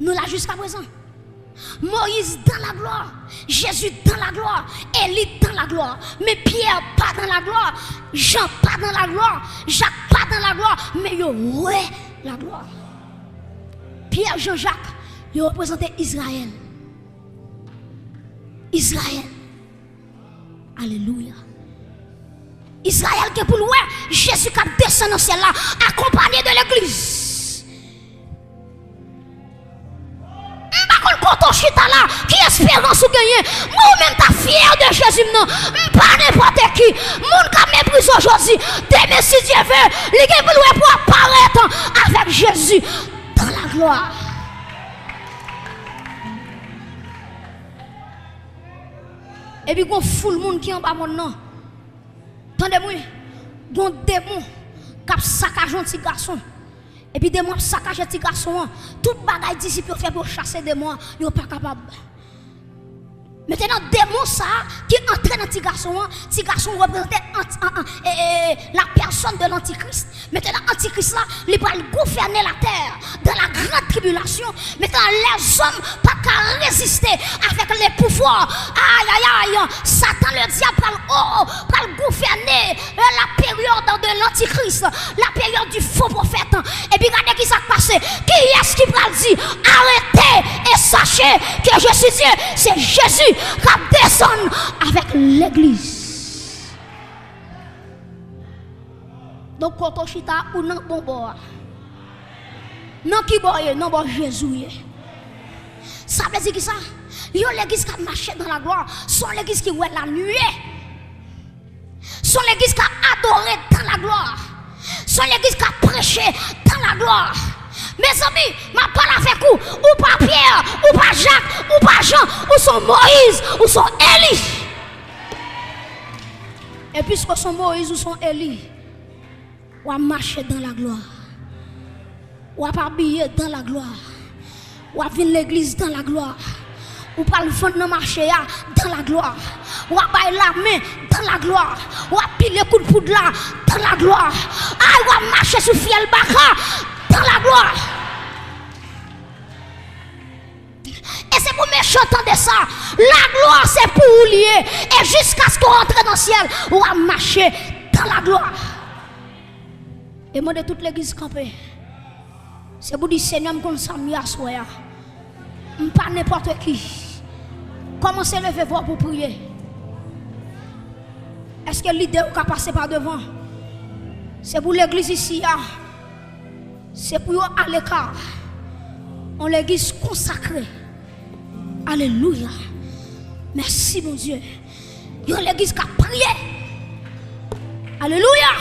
Nou la jiska prezan. Moyiz dans la gloire, Jezi dans la gloire, Eli dans la gloire, men Pyè pa dans la gloire, Jan pa dans la gloire, Jak pa dans la gloire, men yo wè la gloire. Pyè, Jan, Jak, yo reprezante Izrayèl. Izrayèl. Alelouya. Izrayèl gen pou l wè Jezi k ap desann nan syèl la, akonpanye de legliz. M pa konn kote w chita la, ki esperans ou genyen. Mwen ou menm ta fyè de Jezi m nan. M pa nenpòt ki. Moun k ap meprize w jodi, demen, si Dye ve, li gen pou l wè pou w aparèt avèk Jezi dans la gloire. Epi gon foul moun ki anba mòn nan. Tande m wi. Gon demon k ap sakaje yon ti gason. Epi demon ap sakaje ti gason an. Tout bagay disip yo fè pou yo chase demon an, yo pa kapab. Mentenan, demon sa a ki antre nan ti gason an, ti gason reprezante anti, an, an, e, e, e, la pèsòn de lantikris. Mentenan, antikris la, li pral gouvène latè dans la grande tribulation. Mentenan, lèzòm pa ka reziste avèk le pouvwa. Ayayay, Satan le dyab pral, o, o, pral gouvène, e, la peryòd de lantikris, la peryòd du faux prophète. Epi gade ki sa k pase. Kiyès ki pral di, arete e sache ke je suis Dieu? Se Jezi k ap desann avèk legliz. Donk, kote w chita, ou nan bon bò a. Nan ki bò w ye? Nan bò Jezi w ye. Sa vle di ki sa? Yon legliz k ap mache dans la gloire, se yon legliz ki wè la nuée. Se yon legliz k ap adore dans la gloire. Se yon legliz k ap preche dans la gloire. Mezanmi, m ap pale avèk ou. Ou pa Pyè, ou pa Jak, ou pa Jan, ou se yon Moyiz, ou se yon Eli. E piske w se yon Moyiz, ou se yon Eli, w ap mache dans la gloire. W ap abiye dans la gloire. W ap vin legliz dans la gloire. Ou pral vann nan mache a dans la gloire. W ap bay lamen dans la gloire. W ap pile kout poud la dans la gloire. Ay, w ap mache sou fyèl baka dans la gloire. E se pou mechan tande sa. La gloire se pou ou li ye. E jiskaske w antre nan syèl, w ap mache dans la gloire. E mande tout legliz kanpe. Se pou di, Senyè, m konn sa m ye aswè a. M pa nenpòt ki. Kòmanse leve vwa w pou priye. Èske lidè yo ka pase pa devan? Se pou legliz isi a. Se pou yo aleka. Yon legliz konsakre. Alelouya. Mèsi, Bondye. Yon legliz k ap priye. Alelouya.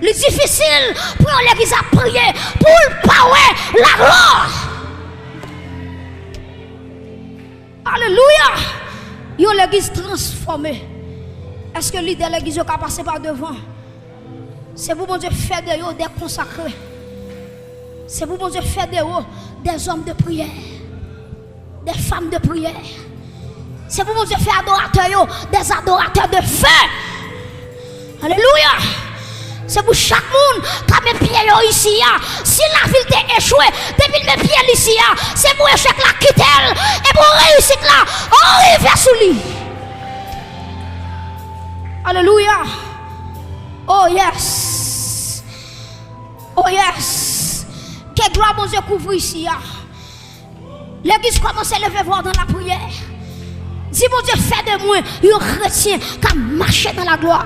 Li difisil pou yon legliz ap priye pou l pa wè laglwa. Alelouya. Yon legliz transfòme. Èske lidè legliz yo ka pase pa devan? Se pou Bondye fè de yo de konsakre. Se pou Bondye fè de yo de zòm de priyè, de fanm de priyè. Se pou Bondye fè adoratè yo de adoratè de fe. Alelouya. Se pou chak moun k ap met pye yo isi a, si lavi l te echwe, depi l met pye l isi a, se pou echèk la kite l, e pou reyisit la rive sou li. Alelouya. Oh yes. Oh yes. Ke glwa Bondye kouvri isi a. Legliz, kòmanse leve vwa w nan lapriyè. Di Bondye, fè de mwen yon kretyen k ap mache nan laglwa.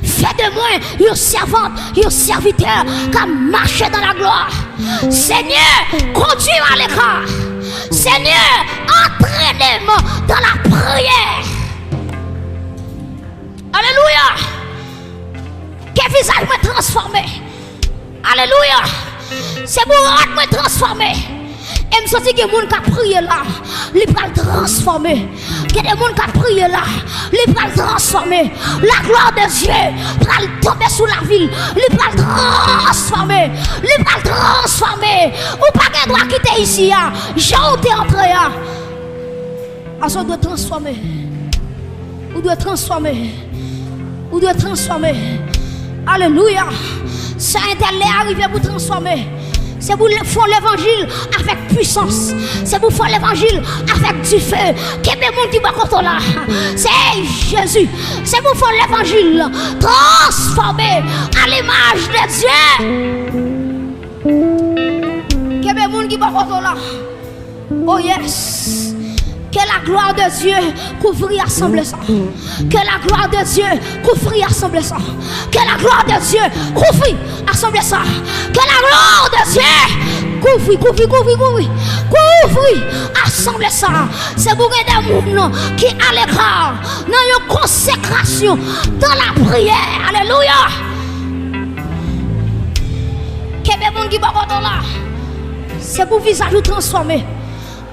Fè de mwen yon sèvant, yon sèvitè k ap mache nan laglwa. Senyè, kondui m a leka. Senyè, antrene m dans la prière. Alelouya! Ke vizaj mwen transfòme. Alelouya! Se pou rad mwen transfòme. E m santi gen moun k ap priye la, li pral transfòme. Gen de moun k ap priye la, li pral transfòme. La gloire de Dieu pral tonbe sou lavi l, li pral transfòme. Li pral transfòme. Ou pa gen dwa kite isi a, jan ou te antre a. Paske w dwe transfòme. Ou dwe transfòme. Ou dwe transfòme. Alelouya. Sa entèl lè a rive pou transfòme. Se pou fè levanjil avèk pwisans. Se pou fè levanjil avèk dife. Kenbe moun ki bò kote w la. Se Jezi. Se pou fè levanjil transfòme à l'image de Dieu. Kenbe moun ki bò kote w la. Oh yes. Que la gloire de Dieu couvre assemblée ça. Que la gloire de Dieu couvre assemblée ça. Que la gloire de Dieu couvre assemblée ça. Que la gloire de Dieu couvre, couvre, couvre, couvre. Couvre assemblée ça. Se pou gen de moun ki aleka nan yon konsekrasyon dans la prière. Alelouya. Kenbe moun ki bò kote w la. Se pou vizaj ou transfòme.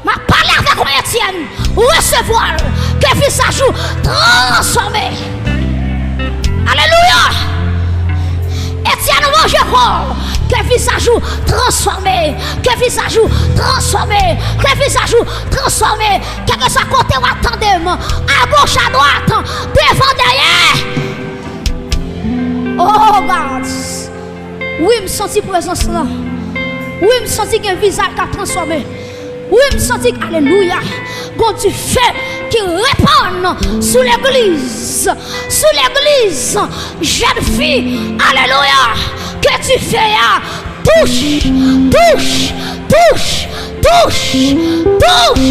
M ap pale avèk ou, Etyèn. Resevwa l. Ke vizaj ou transfòme. Alelouya. Etyèn, ranje kò w. Ke vizaj ou transfòme. Ke vizaj ou transfòme. Ke vizaj ou transfòme. Kèlkeswa kote w ap tande m, agoch, adwat, devan, dèyè. Oh God. Wi, m santi prezans lan. Wi, m santi gen vizaj k ap transfòme. Wi, m santi, alelouya, gon dife ki repann sou legliz. Sou legliz, jèn fi, alelouya, ke dife a touche, touche, touche, touche, touche.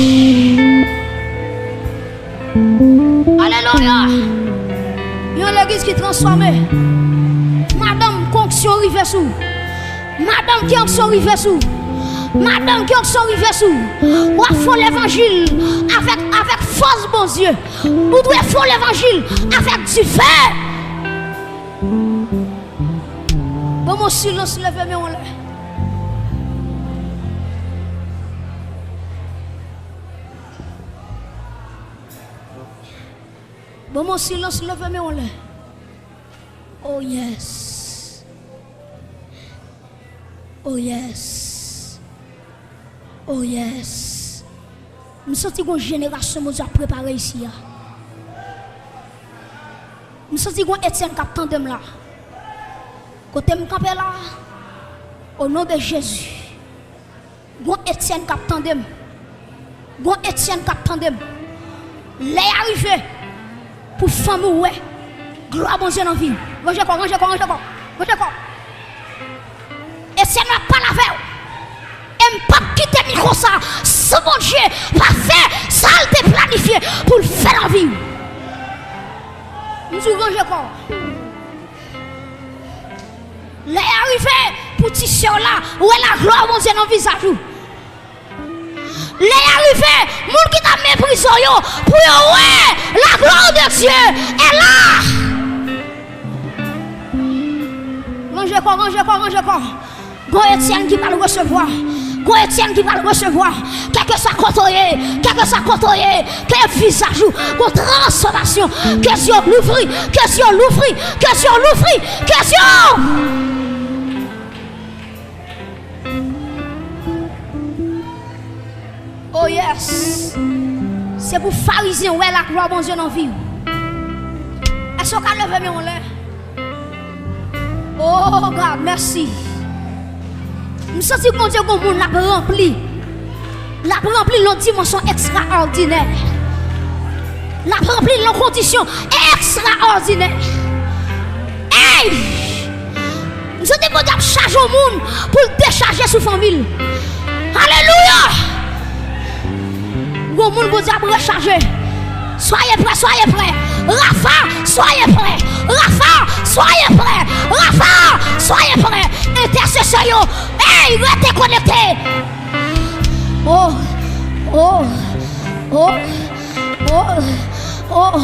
Alelouya. Yon legliz ki transfòme. Madanm, ke onksyon rive sou ou. Madanm, ke onksyon rive sou ou. Madanm, ke onksyon rive sou ou. W ap fè levanjil avèk, avèk fòs Bondye. Ou dwe fè levanjil avèk dife. Ban m yon silans, leve men w anlè. Ban m yon silans, leve men w anlè. Oh yes. Oh yes. Oh yes. M santi gon jenerasyon Bondye ap prepare isi a. M santi gon Etyèn k ap tande m la. Kote m kanpe la, o non de Jezi. Gon Etyèn k ap tande m. Gon Etyèn k ap tande m. Lè a rive pou fanmi w wè glwa Bondye nan vi w. Ranje kò, ranje kò, ranje kò, ranje kò. Etyèn, m ap pale avè w. E m p ap kite mikwo sa san Bondye pa fè sa l te planifye pou l fè nan vi w. M di w ranje kò. Lè a rive pou ti sè w la wè laglwa Bondye nan vizaj ou. Lè a rive, moun ki t ap meprize w yo, pou yo wè la gloire de Dieu est là. Ranje kò, ranje kò, ranje kò. Gon Etyèn ki pral resevwa. Gon Etyèn ki pral resevwa. Kèlkeswa kote w ye, kèlkeswa kote w ye, ke vizaj ou gon transfòmasyon. Ke zye w louvri, ke zye w louvri, ke zye w louvri, ke zye w Oh yes. Se pou Farizyen wè laglwa Bondye nan vi w. Èske w ka leve men w anlè? Oh God, mèsi. M santi Bondye gon moun l ap ranpli. L ap ranpli l nan dimansyon ekstraòdinè. L ap ranpli l nan kondisyon ekstraòdinè. Ey! M santi Bondye ap chaje yon moun pou l dechaje sou fanmi l. Alelouya! Gon moun Bondye ap rechaje. Soyez prêts, soyez prêts. Rafa, soyez prêts. Rafa, soyez prêts. Rafa, soyez prêts. Entèsesè yo, ey, rete konekte. Oh, oh, oh, oh, oh.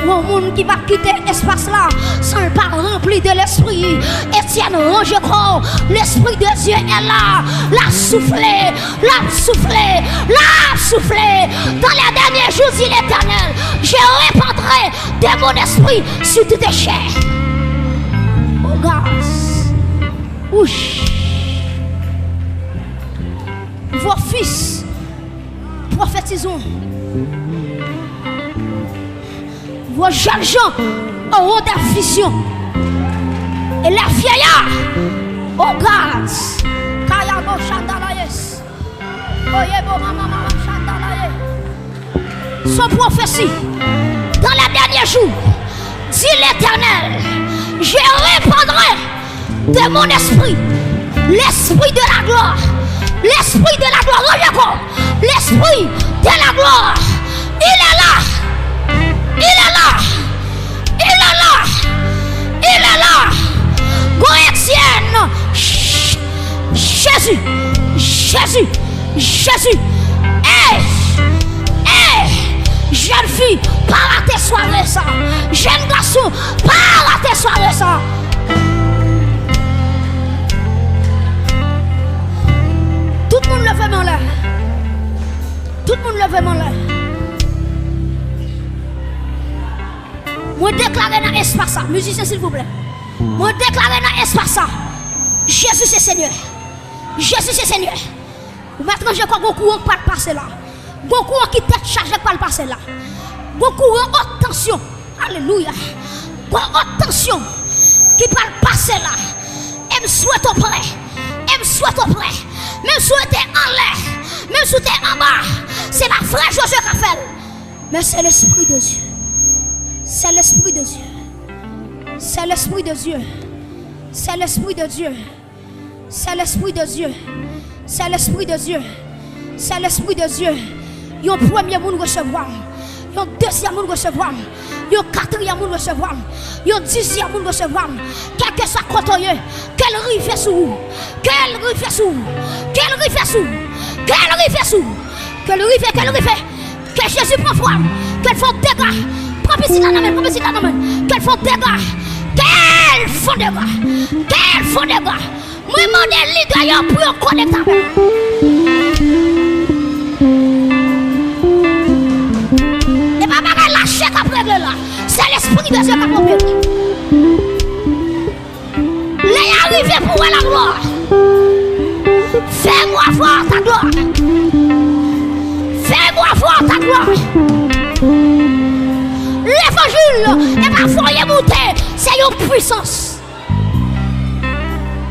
Gon moun ki p ap kite espas la san l pa ranpli de Lespri. Etyèn, ranje kò w. Lespri de Dye est là. L ap soufle. L ap soufle, l ap soufle. Dans les derniers jours, dit l'Éternel, je répandrai de mon esprit sur toute chair. Oh God. Ouch. Vos fils prophétiseront. Vos jeunes gens auront des visions. Et les vieillards, oh God, Kayabo Chandalaye, Oyebo Mama Mama Chandalaye. Son prophétie. Dans les derniers jours, dit l'Éternel, je répandrai de mon esprit, l'esprit de la gloire, l'esprit de la gloire, revyen ankò, l'esprit de la gloire, il est là, il est là, il est là, il est là. Go Etienne, Jezi, Jezi, Jezi. Ey, ey, jèn fi, pa rate sware sa. Jèn gason, pa rate sware sa. Tout moun leve men anlè. Tout moun leve men anlè. Mwen deklare nan espas sa, mizisyen silvouplè. Mwen deklare nan espas sa, Jezi se Senyè. Jezi se Senyè. Ou mèt ranje kò, gon kouran k pral pase la. Gon kouran ki tèt chaje k pral pase la. Gon kouran haute tension. Alelouya. Gon haute tension ki pral pase la. E m swete w prè. E m swete w prè. Menm si w te anlè. Menm si w te anba. Se pa frè Jozye k ap fè l. Men se Lespri de Dye. Se Lespri de Dye. Se Lespri de Dye. Se Lespri de Dye. Se Lespri de Dye. Se Lespri de Dye. Se Lespri de Dye. Yon premye moun resevwa m. Yon dezyèm moun resevwa m. Yon katriyèm moun resevwa m. Yon dizyèm moun resevwa m. Kèlkeswa kote w ye, ke l rive sou ou. Ke l rive sou ou. Ke l rive sou ou. Ke l rive sou ou. Ke l rive, ke l rive. Ke Jezi pran fwa m. Ke l fè yon dega. Pran pitit la nan men l, pran pitit la nan men l. Ke l fè yon dega. Ke l fè yon dega. Ke l fè yon dega. Mwen mande lidè yo pou yo konekte avè m. E pa bagay lachè k ap regle la. Se Lespri de Dye k ap opere. Lè a rive pou wè laglwa. Fais-moi voir ta gloire. Fais-moi voir ta gloire. Levanjil e pa voye moute, se yon pwisans.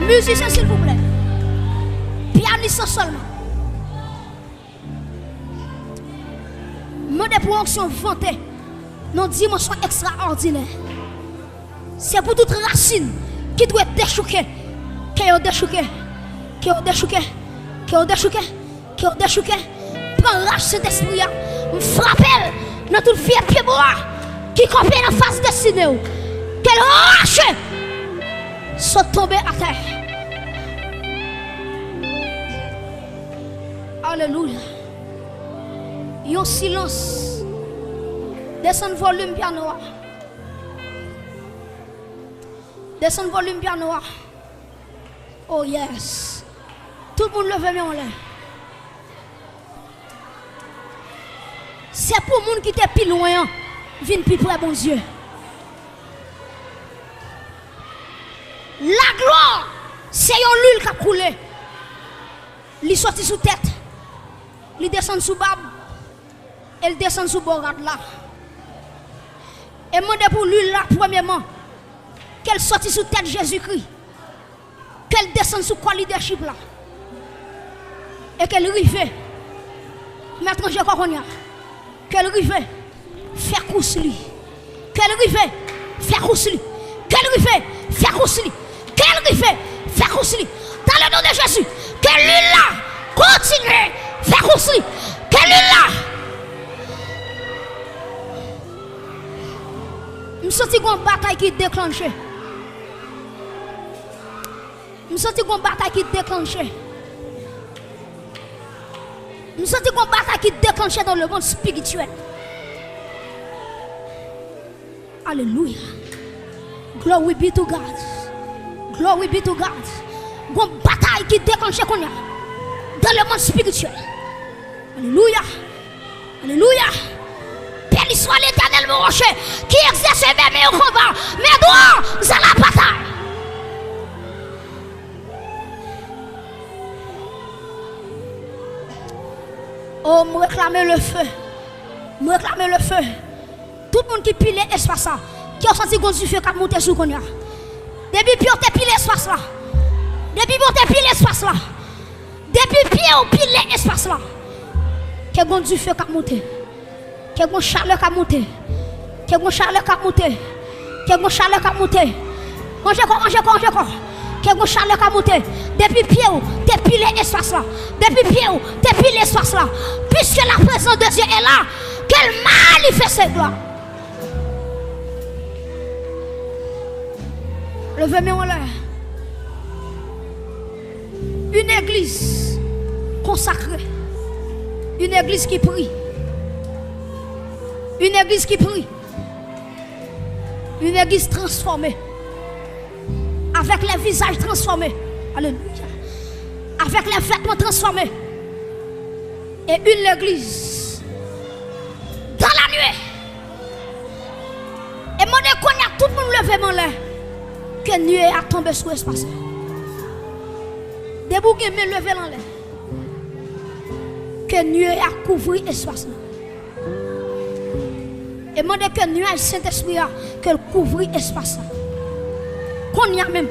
Mizisyen, silvouplè. Pyanis lan sèlman. Mande pou onksyon vante nan dimansyon ekstraòdinè. Se pou tout rasin ki dwe dechouke, ke yo dechouke, ke yo dechouke, ke yo dechouke, ke yo dechouke. Pran rach Sentespri a, m frape l nan tout vye pyebwa ki kanpe nan fas destine w. Ke l rache, sot tonbe atè. Alelouya. Yon silans. Desann volim pyano a. Desann volim pyano a. Oh yes. Tout moun leve men anlè. Se pou moun ki te pi lwen an vin pi pre Bondye. Laglwa, se yon lwil k ap koule. Li soti sou tèt, li desann sou bab, e l desann sou bò rad la. E m mande pou lwil la, premyèman, ke l soti sou tèt Jezikri, ke l desann sou kò lidèchip la, e ke l rive, mèt ranje kò kounye a, ke l rive fè kous li. Ke l rive fè kous li. Ke l rive fè kous li. Ke l rive fè kous li. Dans le nom de Jésus, ke lwil la kontinye fè kous li. Ke lwil la M santi gon batay ki deklanche. M santi gon batay ki deklanche. M santi gon batay ki deklanche dans le monde spirituel. Alelouya. Glory be to God. Glory be to God. Gon batay ki deklanche kounye a dans le monde spirituel. Alelouya. Alelouya. Béni soit l'Éternel, mon rocher, qui exerce mes mains au combat, mes doigts à la bataille. Oh, m reklame le feu. M reklame le feu. Tout moun ki pile espas la, ke w santi gon dife k ap monte sou kounye a. Depi pye w te pile espas la. Depi pye w te pile espas la. Depi pye w pile espas la. Ke gon dife k ap monte. Ke gon chalè k ap monte. Ke gon chalè k ap monte. Ke gon chalè k ap monte. Manje kò, manje kò, manje kò. Ke gon chalè k ap monte. Depi pye w te pile espas la. Depi pye w te pile espas la. Puisque la présence de Dieu est là, ke l manifeste glwa. Leve men w anlè. Une église consacrée. Une église qui prie. Une église qui prie. Une église transformée. Avec les visages transformés. Alléluia. Avec les vêtements transformés. Et une église dans la nuée. E mande kounye a tout moun leve men anlè. Ke nye a tonbe sou espas la. Depi w gen men, leve l anlè. Ke nye a kouvri espas la. E mande ke nyaj Sentespri a, ke l kouvri espas la. Kounye a menm.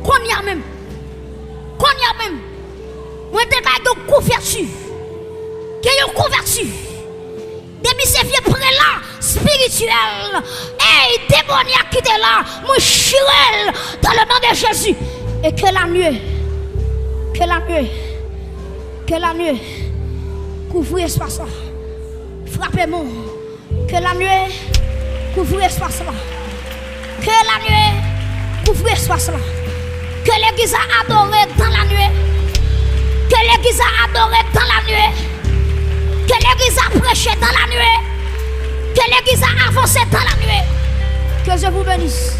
Kounye a menm. Kounye a menm. Mwen deklare gen yon kouvèti. Gen yon kouvèti. Depi se vye prela espirityèl, ey, demonyak ki te la, mwen chire l dans le nom de Jésus. E ke la nuée, ke la nuée, ke la nuée kouvri espas la. Frape men w. Ke la nuée kouvri espas la. Ke la nuée kouvri espas la. Ke legliz la adore dans la nuée. Ke legliz la adore dans la nuée. Ke legliz la preche dans la nuée. Ke legliz la avanse dans la nuée. Que Dieu vous bénisse.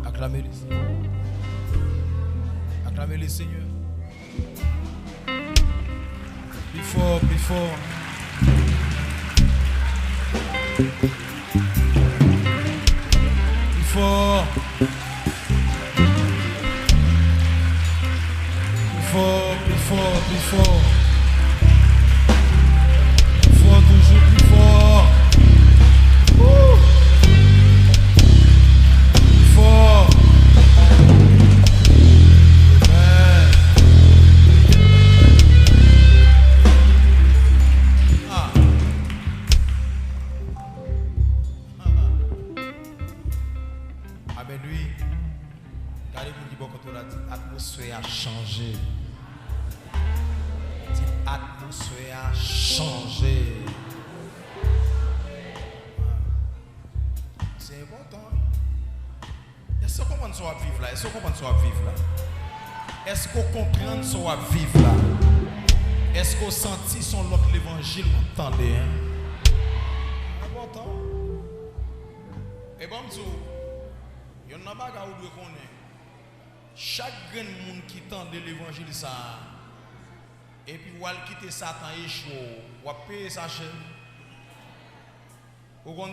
Aklame le Senyè. Aklame le Senyè. Pi fò, pi fò. Pi fò. Pi fò, pi fò, pi fò. Pi fò, toujou pi fò. Woo! Pi fò. Amen. Ah. Amen, wi. Gade moun ki bò kote w la, di, "Atmosfè a chanje." Di, "Atmosfè a chanje." Se enpòtan, wi. Èske w konprann sa w ap viv la? Èske w konprann sa w ap viv la? Èske w konprann sa w ap viv la? Èske w santi se yon lòt levanjil w ap tande, en? Enpòtan. E ban m di w, yonn nan bagay ou dwe konnen, chak grenn moun ki tande levanjil sa a, epi w al kite Satan echwe w, w ap peye sa chè. Ou konn